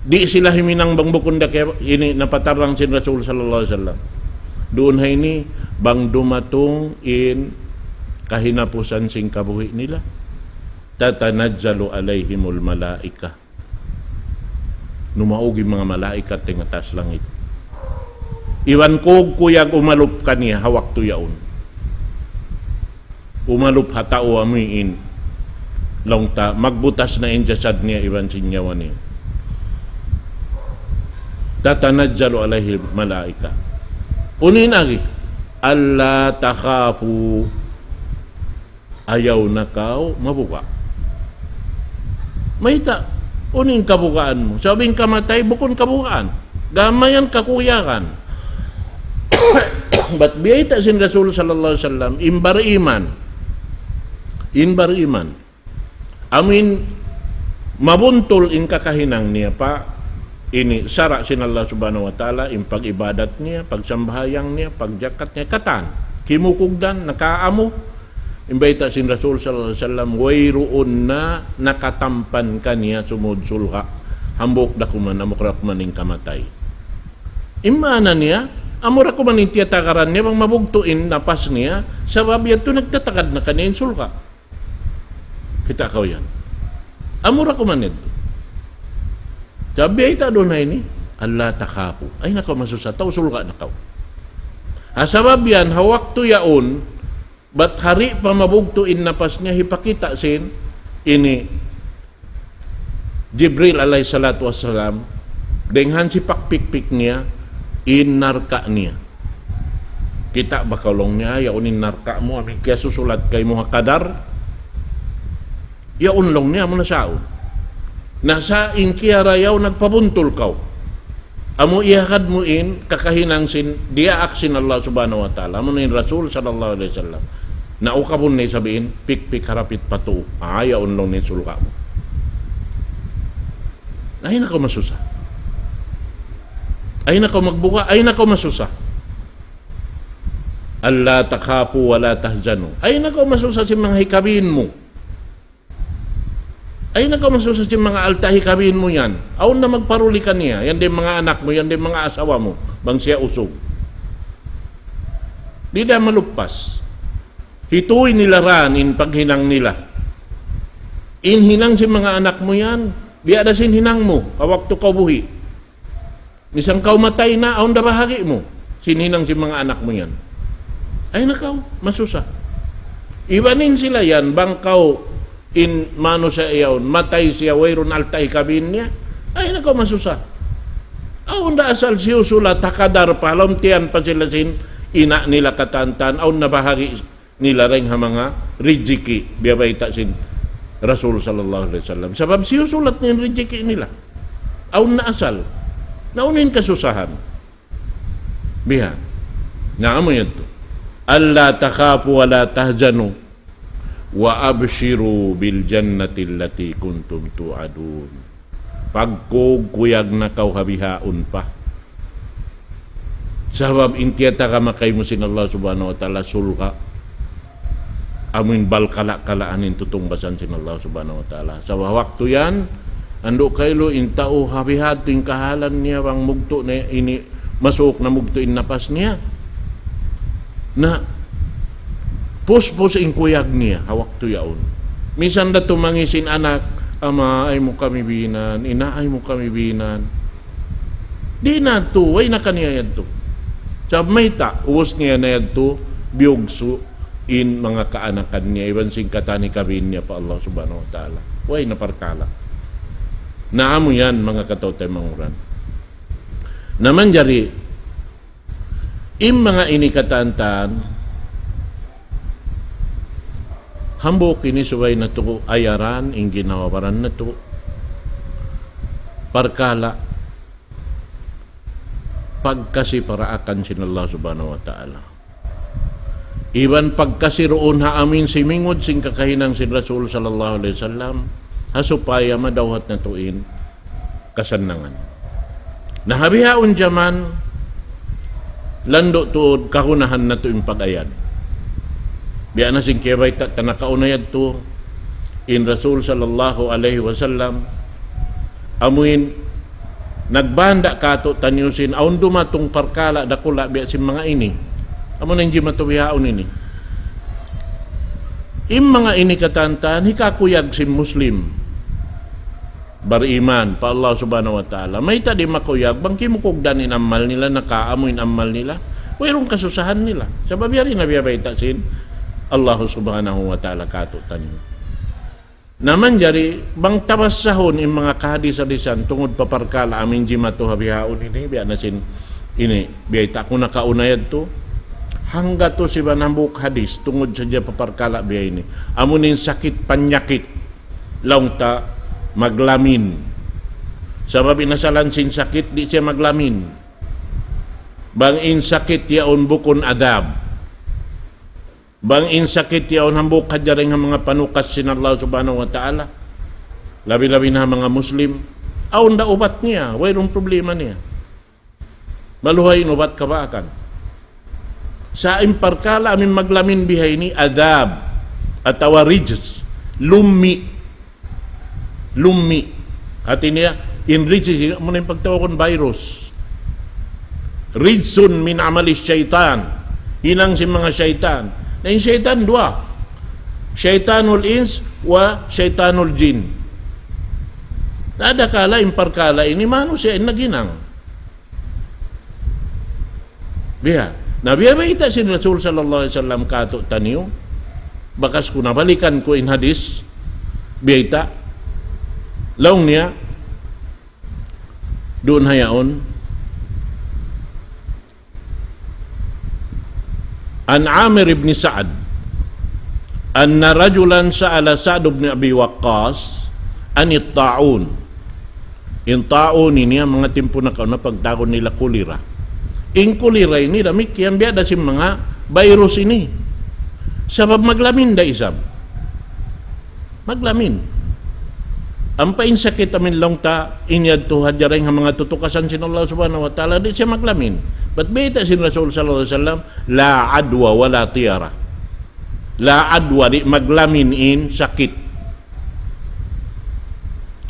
Di' sila himinang bang bukun da kaya ini napatarrang sin Rasul sallallahu alayhi wasallam. Duun ha ini bang dumatung in kahinapusan sin kabuhi' nila. تتنزل عليهم الملائكة. Numaug in manga malaikat dayn ha taas langit. Iban kug kuyag umalup kaniya ha waktu yaun. Umalup ha tau amuin. Laung ta, magbutas na in jasad niya iban sin nyawa niya. تتنزل عليهم الملائكة. Unu in agi? ألا تخافوا. Ayaw na kaw mabuga'. Mayta', unu in kabugaan mu? Sabab in kamatay, bukun kabugaan. Gam yan kakuyagan. Bat biyayta' sin Rasul sallallahu alayhi wasallam, in bariman. In bariman. Amuin mabuntul in kakahinang niya pa ini sara' sin Allah Subhanahu wa Ta'ala, in pag-ibadat niya, pagsambahayang niya, pagjakat niya, katan. Kimukugdan, nakaamu. In bayta' sin Rasul sallallahu alayhi wasallam, wayruun na nakatampan kaniya sumud surga'. Hambuuk da kuman, amu da kuman in kamatay. In maana niya, amu da kuman in tiyatagaran niya, bang mabugtu' in napas niya, sabab yadtu nagtatagad na kaniya in surga'. Kita' kaw yan. Amu da kuman yadtu. Sabab bayta' duun ha ini, ألا تخافوا. Ayaw na kaw masusa, tau surga' na kaw. Ha sabab yan, ha waktu yaun, bat di' pa mabugtu' in napas niya, hipakita' sin ini Jibril alayhi salatu wassalam, dayn ha sipak pikpik niya, in narka' niya. Kita' ba kaw laung niya, yaun in narka' mu, amu in kiyasusulat kaymu ha kadar, yaun laung niya, amu na sa yaun. Na sa' in kiyarayaw nagpabuntul kaw. Amu iyahagad mu in kakahinang sin diyaak sin Allah Subhanahu wa Ta'ala. Amu na in Rasul sallallahu alayhi wasallam. Na ukabun na isab in, pikpik harap pa tuu. Ah, yaun laung niya in surga' mu. Ayaw na kaw masusa. Ayaw na kaw magbuga', ayaw na kaw masusa. ألا تخافوا ولا تحزنوا. Ayaw na kaw masusa sin manga hikabin mu. Ayaw na kaw masusa sin manga alta' hikabin mu yan. Awn na magparuli kaniya. Yan da in manga anak mu, yan da in manga asawa mu. Bang siya usug. Di' da maluppas. Hituy nila ra in paghinang nila. In hinang sin manga anak mu yan, biya' da sin hinang mu, ha waktu kaw buhi'. Misan kaw matay na, awn da bahagi' mu sin hinang sin manga anak mu yan. Ayaw na kaw masusa. Iban in sila yan, bang kaw in manusiya' yaun, matay siya, wayruun alta' hikabin niya, ayaw na kaw masusa. Awn da asal siyusulat ha kadar pa, ha lawm tiyan pa sila sin ina' nila katantan, awn na bahagi' nila dayn ha manga rijiki', biya' bayta' sin Rasul sallallahu alayhi wasallam. Sabab siyusulat niya in rijiki' nila. Awn na asal. Na unu in kasusahan? Biha'. Na amu yadtu. ألا تخافوا ولا تحزنوا وأبشروا بالجنة التي كنتم توعدون. Pagkuyag-kuyag na kaw ha bihaun pa. Sabab in tiyatagama kaymu sin Allah Subhanahu wa Ta'ala surga'. Amu in balkala'-kalaan in tutungbasan sin Allah Subhanahu wa Ta'ala. Sabab waktu yan, andu' kailu in tau ha bihadtu in kahalan niya bang mugtu' na ini, masuuk na mugtu' in napas niya. Na, puspus in kuyag niya, ha waktu yaun. Misan da tumangis in anak, "Ama, ayaw mu kami binan, ina, ayaw mu kami binan." Di' na tu, way na kaniya yadtu. Sabab mayta', ubus niya na yadtu, biyugsu' in manga kaanakan niya, iban sin katan hikabin niya pa Allah Subhanahu wa Ta'ala. Way na parkala'. Na amu yan, manga kataw-taymanghuran. Na manjari, in manga ini katantan, hambuuk ini subay natu' ayaran, in ginhawa-baran natu'. Parkala', pagkasi paraakan sin Allah Subhanahu wa Ta'ala. Iban pagkasi duun ha amin simingud sin kakahinang sin Rasul sallallahu alayhi wasallam, ha supaya madawhat natu' in kasannangan. Na ha bihaun jaman, landu' tuud kahunahan natu' in pag-ayad. Biya' na sin kiyabayta' ta nakauna yadtu, in Rasul sallallahu alayhi wasallam, amuin nagbanda' kātu'niyu sin awn dumatung parkala' dakula' biya' sin manga ini. Amu na in jimatu bihaun ini. In manga ini katantan, hikakuyag sin Muslim bariman pa Allah Subhanahu wa Ta'ala. Mayta' di' makuyag, bang kimukugdan in amal nila, nakaamu in amal nila, wayruun kasusahan nila. Sabab yari na biya' bayta' sin Allah Subhanahu wa Ta'ala kātu'niyu. Na manjari, bang tabassahun in manga kahadis-hadisan tungud pa parkala' amin jimatu ha bihaun ini, biya' na sin ini, biyayta' ku nakauna yadtu, hanggatus iban hambuuk hadis tungud sadja pa parkala' biya' ini. Amu in sakit panyakit, laung ta maglamin. Sabab in asalan sin sakit, di' siya maglamin. Bang in sakit yaun bukun adab. Bang in sakit yaun hambuuk hadja dayn ha manga panukas sin Allah Subhanahu wa Ta'ala. Labi-labi na ha manga Muslim. Awn da ubat niya, wayruun problema niya. Maluhay in ubat kabaakan. Sa' in parkala' amu in maglamin biha ini adab atawa rijs, lummi'. Lummi'. Hati niya, in rijs, amu na in pagtawagun virus. Rijsun min amali shaytan. Hinang sin manga shaytan. Na in shaytan duwa. Shaytanul ins wa shaytanul jin. Adakala in parkala' ini manusiya' in naghinang. Biya'. Na biya' bayta' sin Rasul sallallahu alayhi wasallam kātu'niyu. Bakas ku na balikan ku in hadith. Bayta'. Laung niya, duun ha yaun. عن عامر بن سعد أن رجلا سأل سعد بن أبي وقاص عن الطاعون. In ta'un ini, in manga timpu nakauna pagtawagun nila kulira. In kulira ini damikkiyan biya' da sin manga virus ini. Sabab maglamin da isab. Maglamin. Ampa in sakit amu in laung ta, in yadtu hadja dayn ha manga tutukasan sin Allah Subhanahu wa Ta'ala, di' siya maglamin. Bat bayta' sin Rasul sallallahu alayhi wasallam, لا عدوى ولا طيرة. La adwa, di' maglamin in sakit.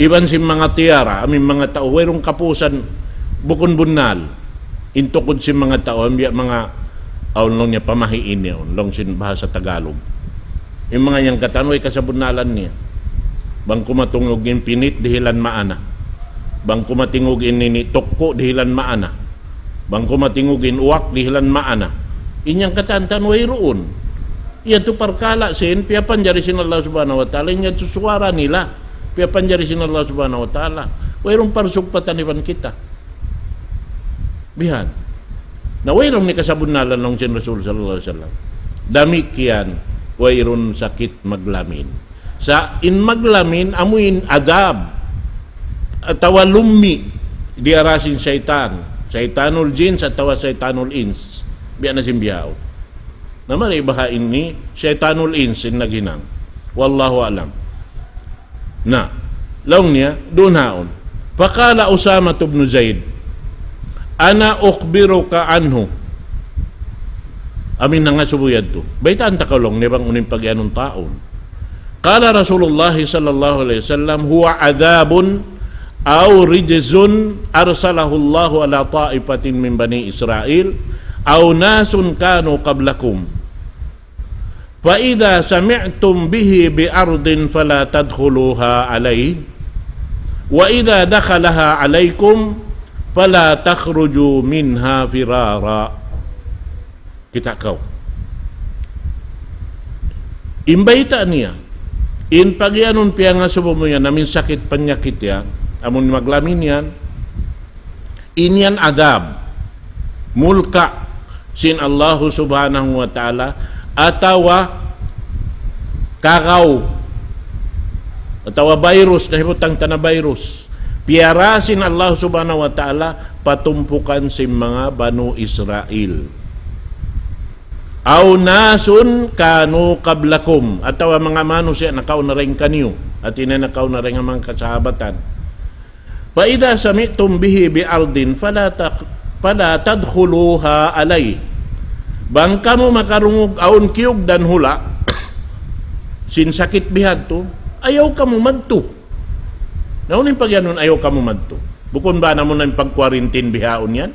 Iban sin manga tiyara, amu in manga tau, wayruun kapusan, bukun bunnal. In tukud sin manga tau, ambiya' manga, awn laung niya pamahiin niya, awn laung sin bahasa Tagalog. In manga yan katan, way kasabunnalan niya. Bang kumatingug in pinit, dihilan maana. Bang kumatingug in ini tukku', dihilan maana. Bang kumatingug in uwak, dihilan maana. In yan katan, wayruun. Yadtu parkala' sin, piyapanjari sin Allah Subhanahu wa Ta'ala, in yan susuwara nila. Piyapanjari sin Allah Subhanahu wa Ta'ala. Wayruun parsugpatan iban kita. Bihan. Na wayruun ini kasabunnalan laung sin Rasul sallallahu alayhi wasallam. Damikkiyan, wayruun sakit maglamin. Sa' in maglamin, amu in adab. Atawa lummi', diyara sin saytan. Saytanul jins atawa saytanul ins. Biya' na sin bihaun. Na mari baha' ini, saytanul ins in naghinang. Wallahu a'lam. Na, laung niya, duun haun. فقال أسامة بن زيد: أنا أخبرك عنه. Amu in nangasubu yadtu. Baytaan ta kaw laung niya bang unu in pagiyanun ta'un. قال رسول الله صلى الله عليه وسلم: هو عذاب أو رجز أرسله الله على طائفة من بني إسرائيل أو ناس كانوا قبلكم. فإذا سمعتم به بأرض فلا تدخلوها عليه، وإذا دخلها عليكم فلا تخرجوا منها فرارا. Kita' kaw. In bayta' niya, in pagiyanun piyangasubu mu yan, amu in sakit panyakit yan, amun maglamin yan, in yan adab, mulka' sin Allahu Subhanahu wa Ta'ala, atawa kagaw, atawa virus, nahibutang ta na virus. Piyara sin Allah Subhanahu wa Ta'ala pa tumpukan sin manga Banu Israil. أو ناس كانوا قبلكم, atawa manga manusiya' nakauna dayn kaniyu, hati niya nakauna dayn ha manga kasahabatan. فإذا سمعتم به بأرض فلا تق-، فلا تدخلوها عليه. Bang kamu makarungug awn kiyugdan hula' sin sakit bihadtu, ayaw kamu madtu. Na unu in pagiyanun ayaw kamu madtu? Bukun ba namu' na in pag-quarantine bihaun yan?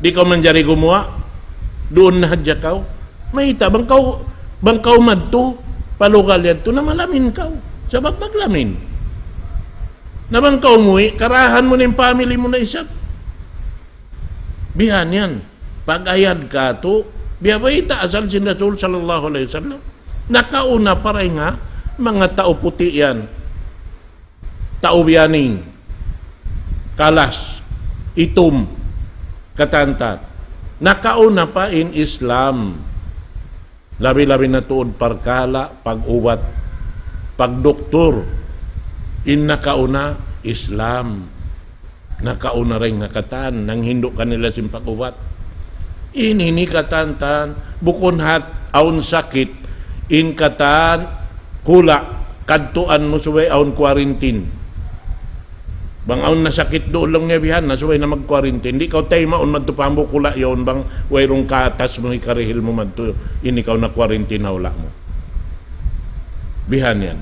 Di' kaw manjari gumuwa', duun na hadja kaw. Mayta', bang kaw, bang kaw madtu pa lugal yadtu, na malamin kaw. Sabab maglamin. Na bang kaw muwi', karahan mu na in family mu na isab. Bihan yan. Pag-ayad katu', biya' bayta' asal sin Rasul sallallahu alayhi wasallam. Nakauna pa dayn ha manga tau puti' yan. Tau biyaning, kalas, itum, katantan. Nakauna pa in Islam. Labi-labi na tuud parkala', pag-ubat, pagduktur. In nakauna, Islam. Nakauna dayn ha katan, nanghindu' kanila sin pag-ubat. In ini katantan, bukun hat awn sakit, in katan, hula', kadtuan mu subay awn quarantine. Bang awn nasakit duun laung niya bihan na, subay na mag-quarantine. Di' kaw taymaun madtu pa hambuuk hula' yaun bang wayruun katas mu hikarihil mu madtu, in ikaw na-quarantine ha hula' mu. Bihan yan.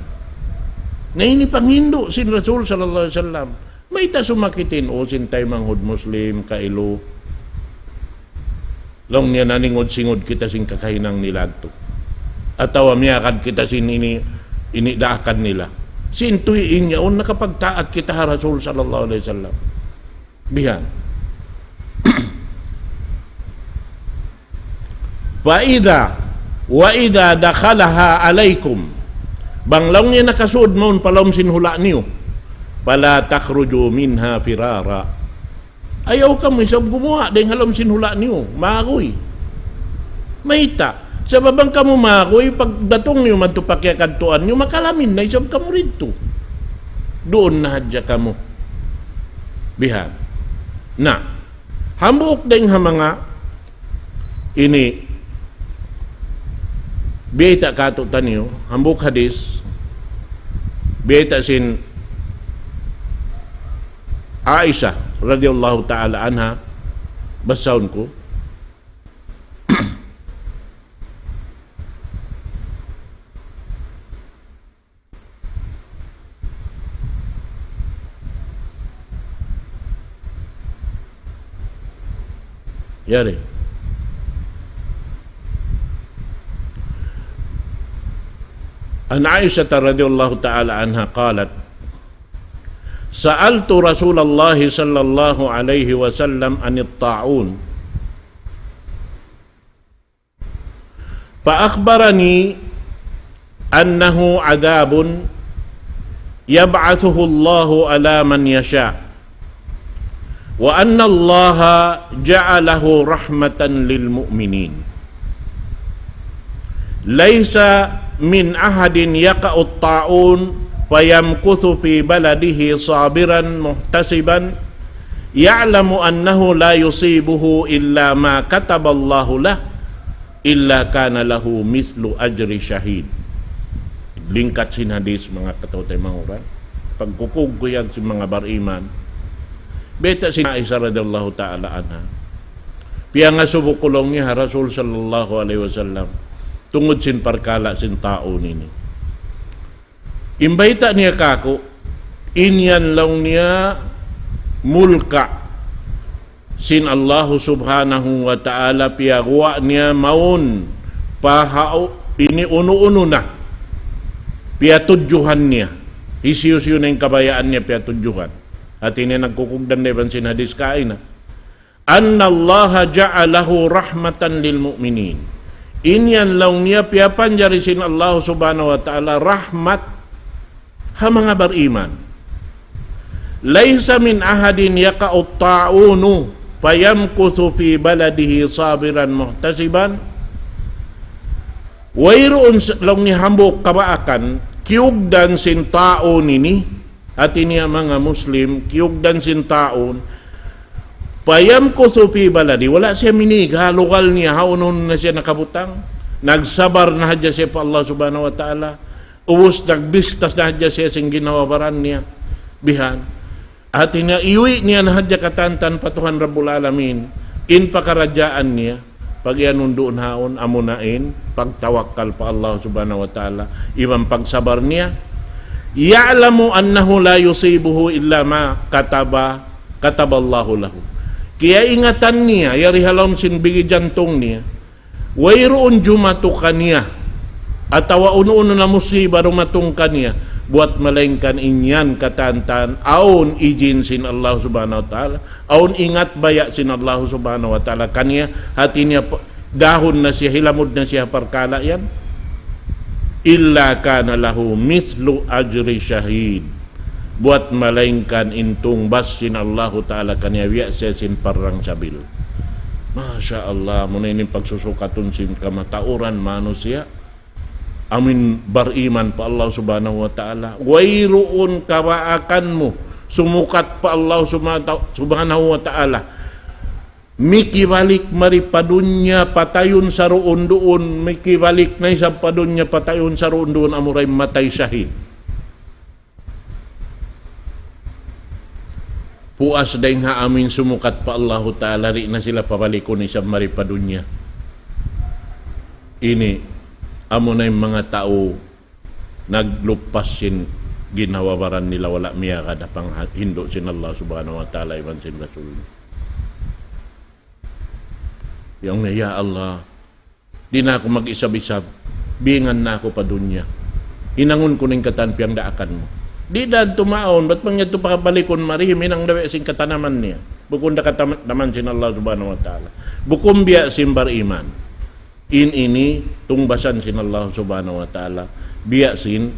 Na ini panghindu' sin Rasul sallallahu alayhi wasallam. Mayta' sumakit in ū sin taymanghud Muslim, kailu. Laung niya, naningud-singud kita sin kakahinang nila yadtu. Atawa miyagad kita sin ini, ini daakan nila. Sin tuud in yaun nakapagtaat kita ha Rasul sallallahu alayhi wasallam. Bihan. فإذا وإذا دخلها عليكم. Bang laung niya nakasud mawn pa lawm sin hula' niyu. فلا تخرجوا منها فرارا. Ayaw kamu isab gumuwa' dayn ha lawm sin hula' niyu. Maguy. Mayta'? Sabab bang kamu maguy, pagdatung niyu madtu pa kiyakadtuan niyu, makalamin na isab kamu didtu. Duun na hadja kamu. Bihan. Na, hambuuk dayn ha manga ini, biyayta' kātu'niyu, hambuuk hadith, biyayta' sin Aisha radiyallahu ta'ala anha, basahun ku. Yari. عن عائشة رضي الله تعالى عنها قالت: سألت رسول الله صلى الله عليه وسلم عن الطاعون. فأخبرني أنه عذاب يبعثه الله على من يشاء، وأن الله جعله رحمة للمؤمنين. ليس من أحد يقع الطاعون فيمكث في بلده صابرا محتسبا يعلم أنه لا يصيبه إلا ما كتب الله له إلا كان له مثل أجر شهيد. Lingkat sin hadith, manga kataymanghuran. Pagkukug ku yan sin manga bariman. Biyayta' sin Aisha radiyallahu ta'ala anha. Piyangasubu ku laung niya ha Rasul sallallahu alayhi wasallam. Tungud sin parkala' sin taun ini. In bayta' niya kāku', in yan laung niya mulka' sin Allahu Subhanahu wa Ta'ala, piyaguwa' niya mawn pa hau-, ini unu-unu na piyatudjuhan niya. Hisiyu-siyu na in kabayaan niya piyatudjuhan. Hati niya nagkukugdan da iban sin hadith kaina. أن الله جعله رحمة للمؤمنين. In yan laung niya piyapanjari sin Allah Subhanahu wa Ta'ala rahmat ha manga bariman. ليس من أحد يقع الطاعون فيمكث في بلده صابرا محتسبا. Wayruun s-, laung niya hambuuk kabaakan, kiyugdan sin taun ini, hati niya manga Muslim, kiyugdan sin taun, فيمكث في بلده, wala' siya minig ha lugal niya, ha unu-unu na siya nakabutang. Nagsabar na hadja siya pa Allah Subhanahu wa Ta'ala. Ubus nagbistas na hadja siya sin ginhawa-baran niya. Bihan. Hati niya, iyuwi' niya na hadja katantan pa Tuhan Rabbul Alamin. In pakaradjaan niya. Pag-iyanun duun haun, amuna in pagtawakkal pa Allah Subhanahu wa Ta'ala, iban pagsabar niya. يعلم أنه لا يصيبه إلا ما كتب، كتب الله له. Kiyaingatan niya, yari ha lawm sin bigi jantung niya, wayruun jumatu kaniya, atawa unu-unu na musiba dumatung kaniya, buwat malaingkan in yan katantan, awn ijin sin Allah Subhanahu wa Ta'ala, awn ingat baya' sin Allah Subhanahu wa Ta'ala kaniya, hati niya pa-, dahun na siya, hilamud na siya parkala' yan. إلا كان له مثل أجر شهيد. Buwat malaingkan in tungbas sin Allahu Ta'ala kaniya biya' siya sin parang sabil. Masha Allah, amuna ini pagsusukatun sin kamatauran manusiya'. Amin bariman pa Allah Subhanahu wa Ta'ala. Wayruun kabaakan mu sumukat pa Allah Subhanahu wa Ta'ala. Mikibalik mari pa dunya patayun saruun-duun, mikibalik na isab pa dunya patayun saruun-duun, amura in matay shahid. puas dayn ha amuin sumukat pa Allahu Ta'ala, di' na sila pabalikun isab mari pa dunya. Ini, amuna in manga tau nagluppas sin ginhawa-baran nila, wala' miyagad ha panghindu' sin Allah Subhanahu wa Ta'ala iban sin Rasul. Laung niya, "Ya Allah, di' na aku mag-isab-isab, biyingan na aku pa dunya. Hinangun ku na in katan piyagdaakan mu." Di' da tumaun, bat bang yadtu pabalikun mari, himinang da biya' sin katanaman niya. Bukun da katanaman sin Allah Subhanahu wa Ta'ala. Bukun biya' sin bariman. In ini tungbasan sin Allah Subhanahu wa Ta'ala, biya' sin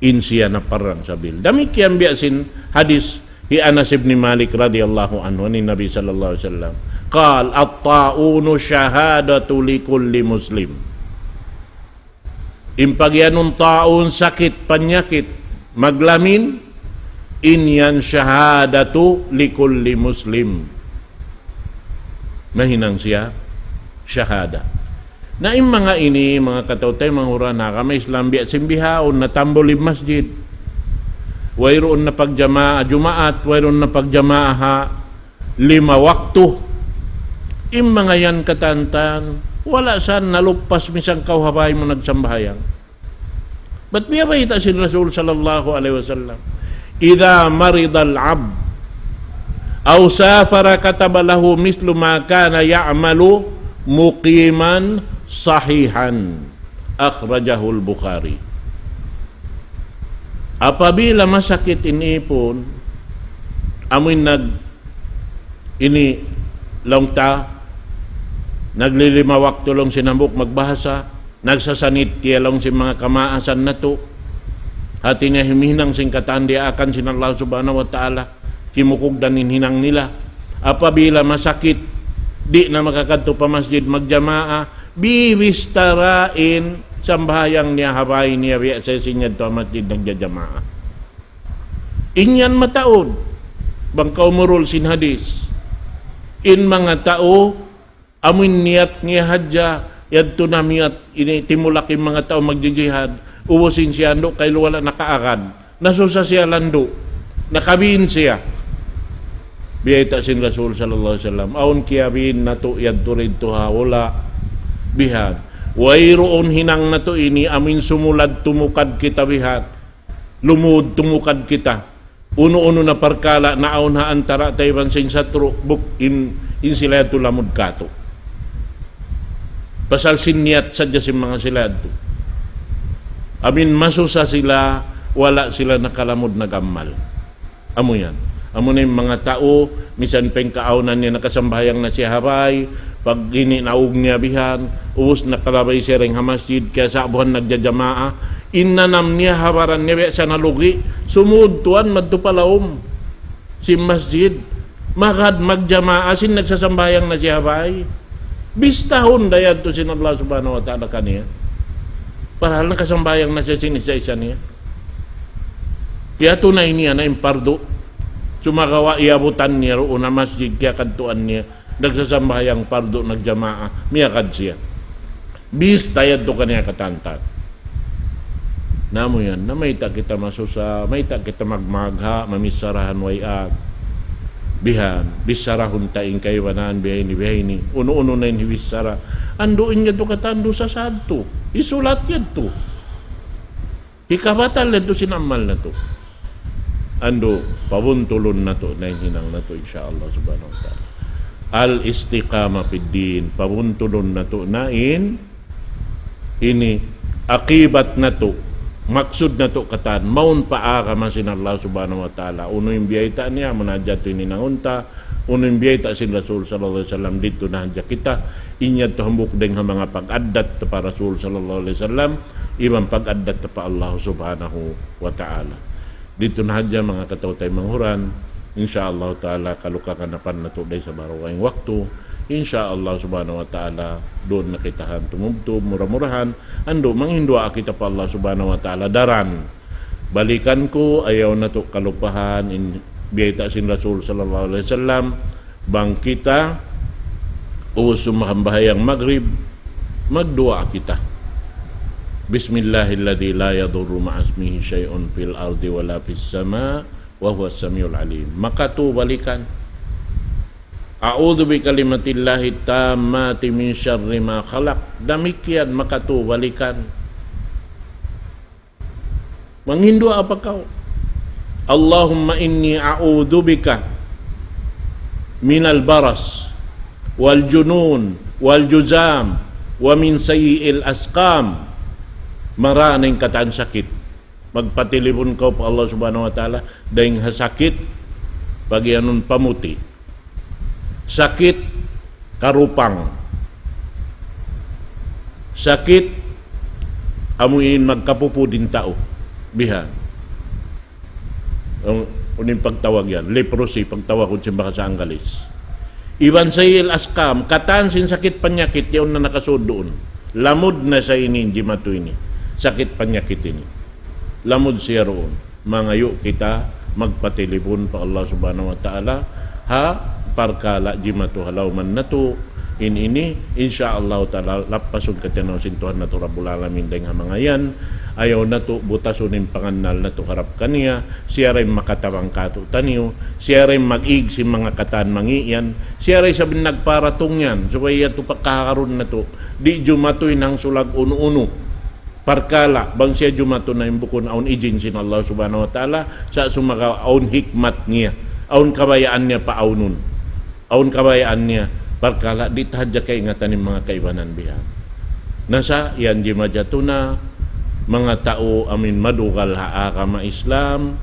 in siya naparang sabil. Damikkiyan biya' sin hadis hi Anas ibn Malik radiyallahu anhu, عن النبي صلى الله عليه وسلم قال: الطاعون شهادة لكل مسلم. In pagiyanun taun, sakit, panyakit, maglamin, in yan shahadatu likulli muslim. Mahinang siya shahada. Na in manga ini, manga kataw-taymanghuran, ha agama Islam, biya' sin bihaun, natambul in masjid. Wayruun na pagjamaa Jumaat, wayruun na pagjamaa ha lima waktu. In manga yan katantan, wala' sa naluppas misan kaw ha bāy mu nagsambahayang. Bat biya' bayta' sin Rasul sallallahu alayhi wasallam, إذا مرض العبد أو سافر كتب له مثل ما كان يعمل مقيما صحيحا. أخرجه البخاري. Apabila masakit in ipun, amuin nag-, ini laung ta, naglilima waktu laung sin hambuuk magbahasa, nagsasanit kiya laung sin manga kamaasan natu'. Hāti niya himihinang sin katan diyaakan sin Allah Subhanahu wa Ta'ala, kimukugdan in hinang nila. Apabila masakit, di' na makakadtu pa masjid magjamaa, bibistara in sambahayang niya ha bāy niya, biya' sa sin yadtu ha masjid nagjajamaa. In yan mataud, bang kaw umurul sin hadis. In manga tau, amuin niyat niya hadja, yadtu na miyat, ini timulak in manga tau magjijihad, ubus in siya andu' kaylu wala' nakaagad. Nasusa siya landu'. Nakabin siya. Biyayta' sin Rasul sallallahu alayhi wasallam, awn kiyabin natu' yadtu didtu ha hula' bihan. Wayruun hinang natu' ini amuin sumulad tumukad kita bihan. Lumud tumukad kita. Unu-unu na parkala' naawn ha antara' ta iban sin satru', buk in, in sila yadtu lamud katu'. Pasal sin niyat sadja sin manga sila yadtu. Amuin masusa sila, wala' sila nakalamud nag-amal. Amu yan. Amu na in manga tau, misan pa in kaawnan niya nakasambahayang na siya ha bāy, pag ini naug niya bihan, ubus nakalabay siya dayn ha masjid, kiyasa'buhan nagjajamaa, in nanam niya ha baran niya biya' sa nalugi', sumud tuwan madtu pa lawm sin masjid, magad magjamaa sin nagsasambahayang na siya ha bāy. Bistahun da yadtu sin Allah Subhanahu wa Ta'ala kaniya. Parahal nakasambahayang na siya sin isa-isa niya. Kiyatunay niya na in pardu. Sumagawa' iyabutan niya duun ha masjid, kiyakadtuan niya. Nagsasambahayang pardu, nagjamaa, miyagad siya. Bista yadtu kaniya katantan. Na amu yan, na mayta' kita masusa, mayta' kita magmagha, mamissarahan way ag. Bihan, bissarahun ta in kaibanan, bihaini, bihaini. Unu-unu na in hibissara. Andu' in yadtu katan dusa sadtu. Hisulat yadtu. Hikabatal yadtu sin amal natu'. Andu', pabuntulun natu' na in hinang natu', insya Allah Subhanahu wa Ta'ala. Al-istiqamah fid din. Pabuntulun natu' na in ini akibat natu', maksud natu' katan, mawn pa agama sin Allah Subhanahu wa Ta'ala. Unu in biyayta' niya, amu na hadja yadtu in hinangun ta, unu in biyayta' sin Rasul sallallahu alayhi wasallam, didtu na hadja kita, in yadtu hambuuk dayn ha manga pag-addat ta pa Rasul sallallahu alayhi wasallam, iban pag-addat ta pa Allah Subhanahu wa Ta'ala. Didtu na hadja manga kataw-taymanghuran. Insya Allah Ta'ala, kalu kaganapan natu' dayn ha sabarawa in waktu. Insya Allah Subhanahu wa Ta'ala, duun na kita han tumubtub, mura-murahan. Andu', manghinduwaa kita pa Allah Subhanahu wa Ta'ala daran. Balikan ku, ayaw natu' kalupahan in biyayta' sin Rasul sallallahu alayhi wasallam, bang kita ubus sumambahayang magrib, magduwaa kita. بسم الله الذي لا يضر مع اسمه شيء في الأرض ولا في السماء وهو السميع العليم. Makatu balikan. أعوذ بكلمات الله التامات من شر ما خلق. Damikkiyan makatu balikan. Manghindu' apa kaw? اللهم إني أعوذ بك من البرص والجنون والجذام ومن سيء الأسقام. Mara na in katan sakit. Magpatilipun kaw pa Allah Subhanahu wa Ta'ala, dayn ha sakit, pagiyanun pamuti'. Sakit karupang. Sakit amu in magkapupud in tau. Bihan. Unu in pagtawag yan? Leprosy, pagtawag sin bahasa Anggalis. Iban سيء الأسقام, katan sin sakit panyakit, yaun na nakasud duun. Lamud na sa ini, jimatu ini. Sakit panyakit ini. Lamud siya duun. Mangayu' kita magpatilipun pa Allah Subhanahu wa Ta'ala, ha parkala' jimatu ha lawman natu', in ini, insya Allah Ta'ala, lappasun kitaniyu sin Tuhan natu' Rabbul Alamin dayn ha manga yan. Ayaw natu' butasun in pangannal natu' harap kaniya, siya da in makatabang kātu'niyu, siya da in mag-ig sin manga katan mangi' yan, siya da isab in nagparatung yan, supaya yadtu pakaharun natu', di' jumatu in hangsulag unu-unu parkala', bang siya jumatu na in bukun awn ijin sin Allah Subhanahu wa Ta'ala, sa' sumagawa' awn hikmat niya, awn kabayaan niya paawnun, awn kabayaan niya, parkala' di' ta hadja kaingatan in manga kaibanan bihan. Na sa' yan jimajatu na, manga tau amu in madugal ha agama Islam,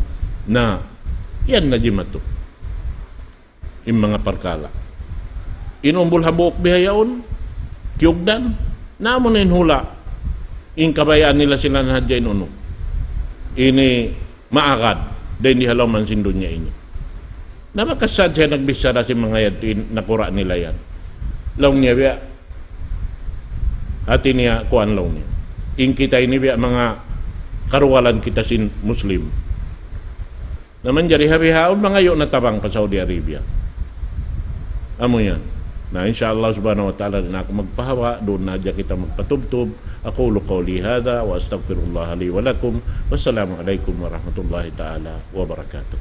na yan na jimatu in manga parkala'. In umbul ha buuk bihaun, kiyugdan, na amu na in hula', in kabayaan nila sila na hadja in unu. Ini maagad, dayn di ha lawman sin dunya ini. Na bakas sadja nagbichara sin manga yadtu in nakura' nila yan. Laung niya biya', hati niya kuwan laung niya. In kita ini biya' manga karugalan kita sin Muslim. Na manjari ha bihaun mangayu' na tabang pa Saudi Arabia. Amu yan. Na, insya Allah Subhanahu wa Ta'ala, di' na aku magpahawa', duun na hadja kita magpatubtub. أقول قولي هذا وأستغفر الله لي ولكم. والسلام عليكم ورحمة الله تعالى وبركاته.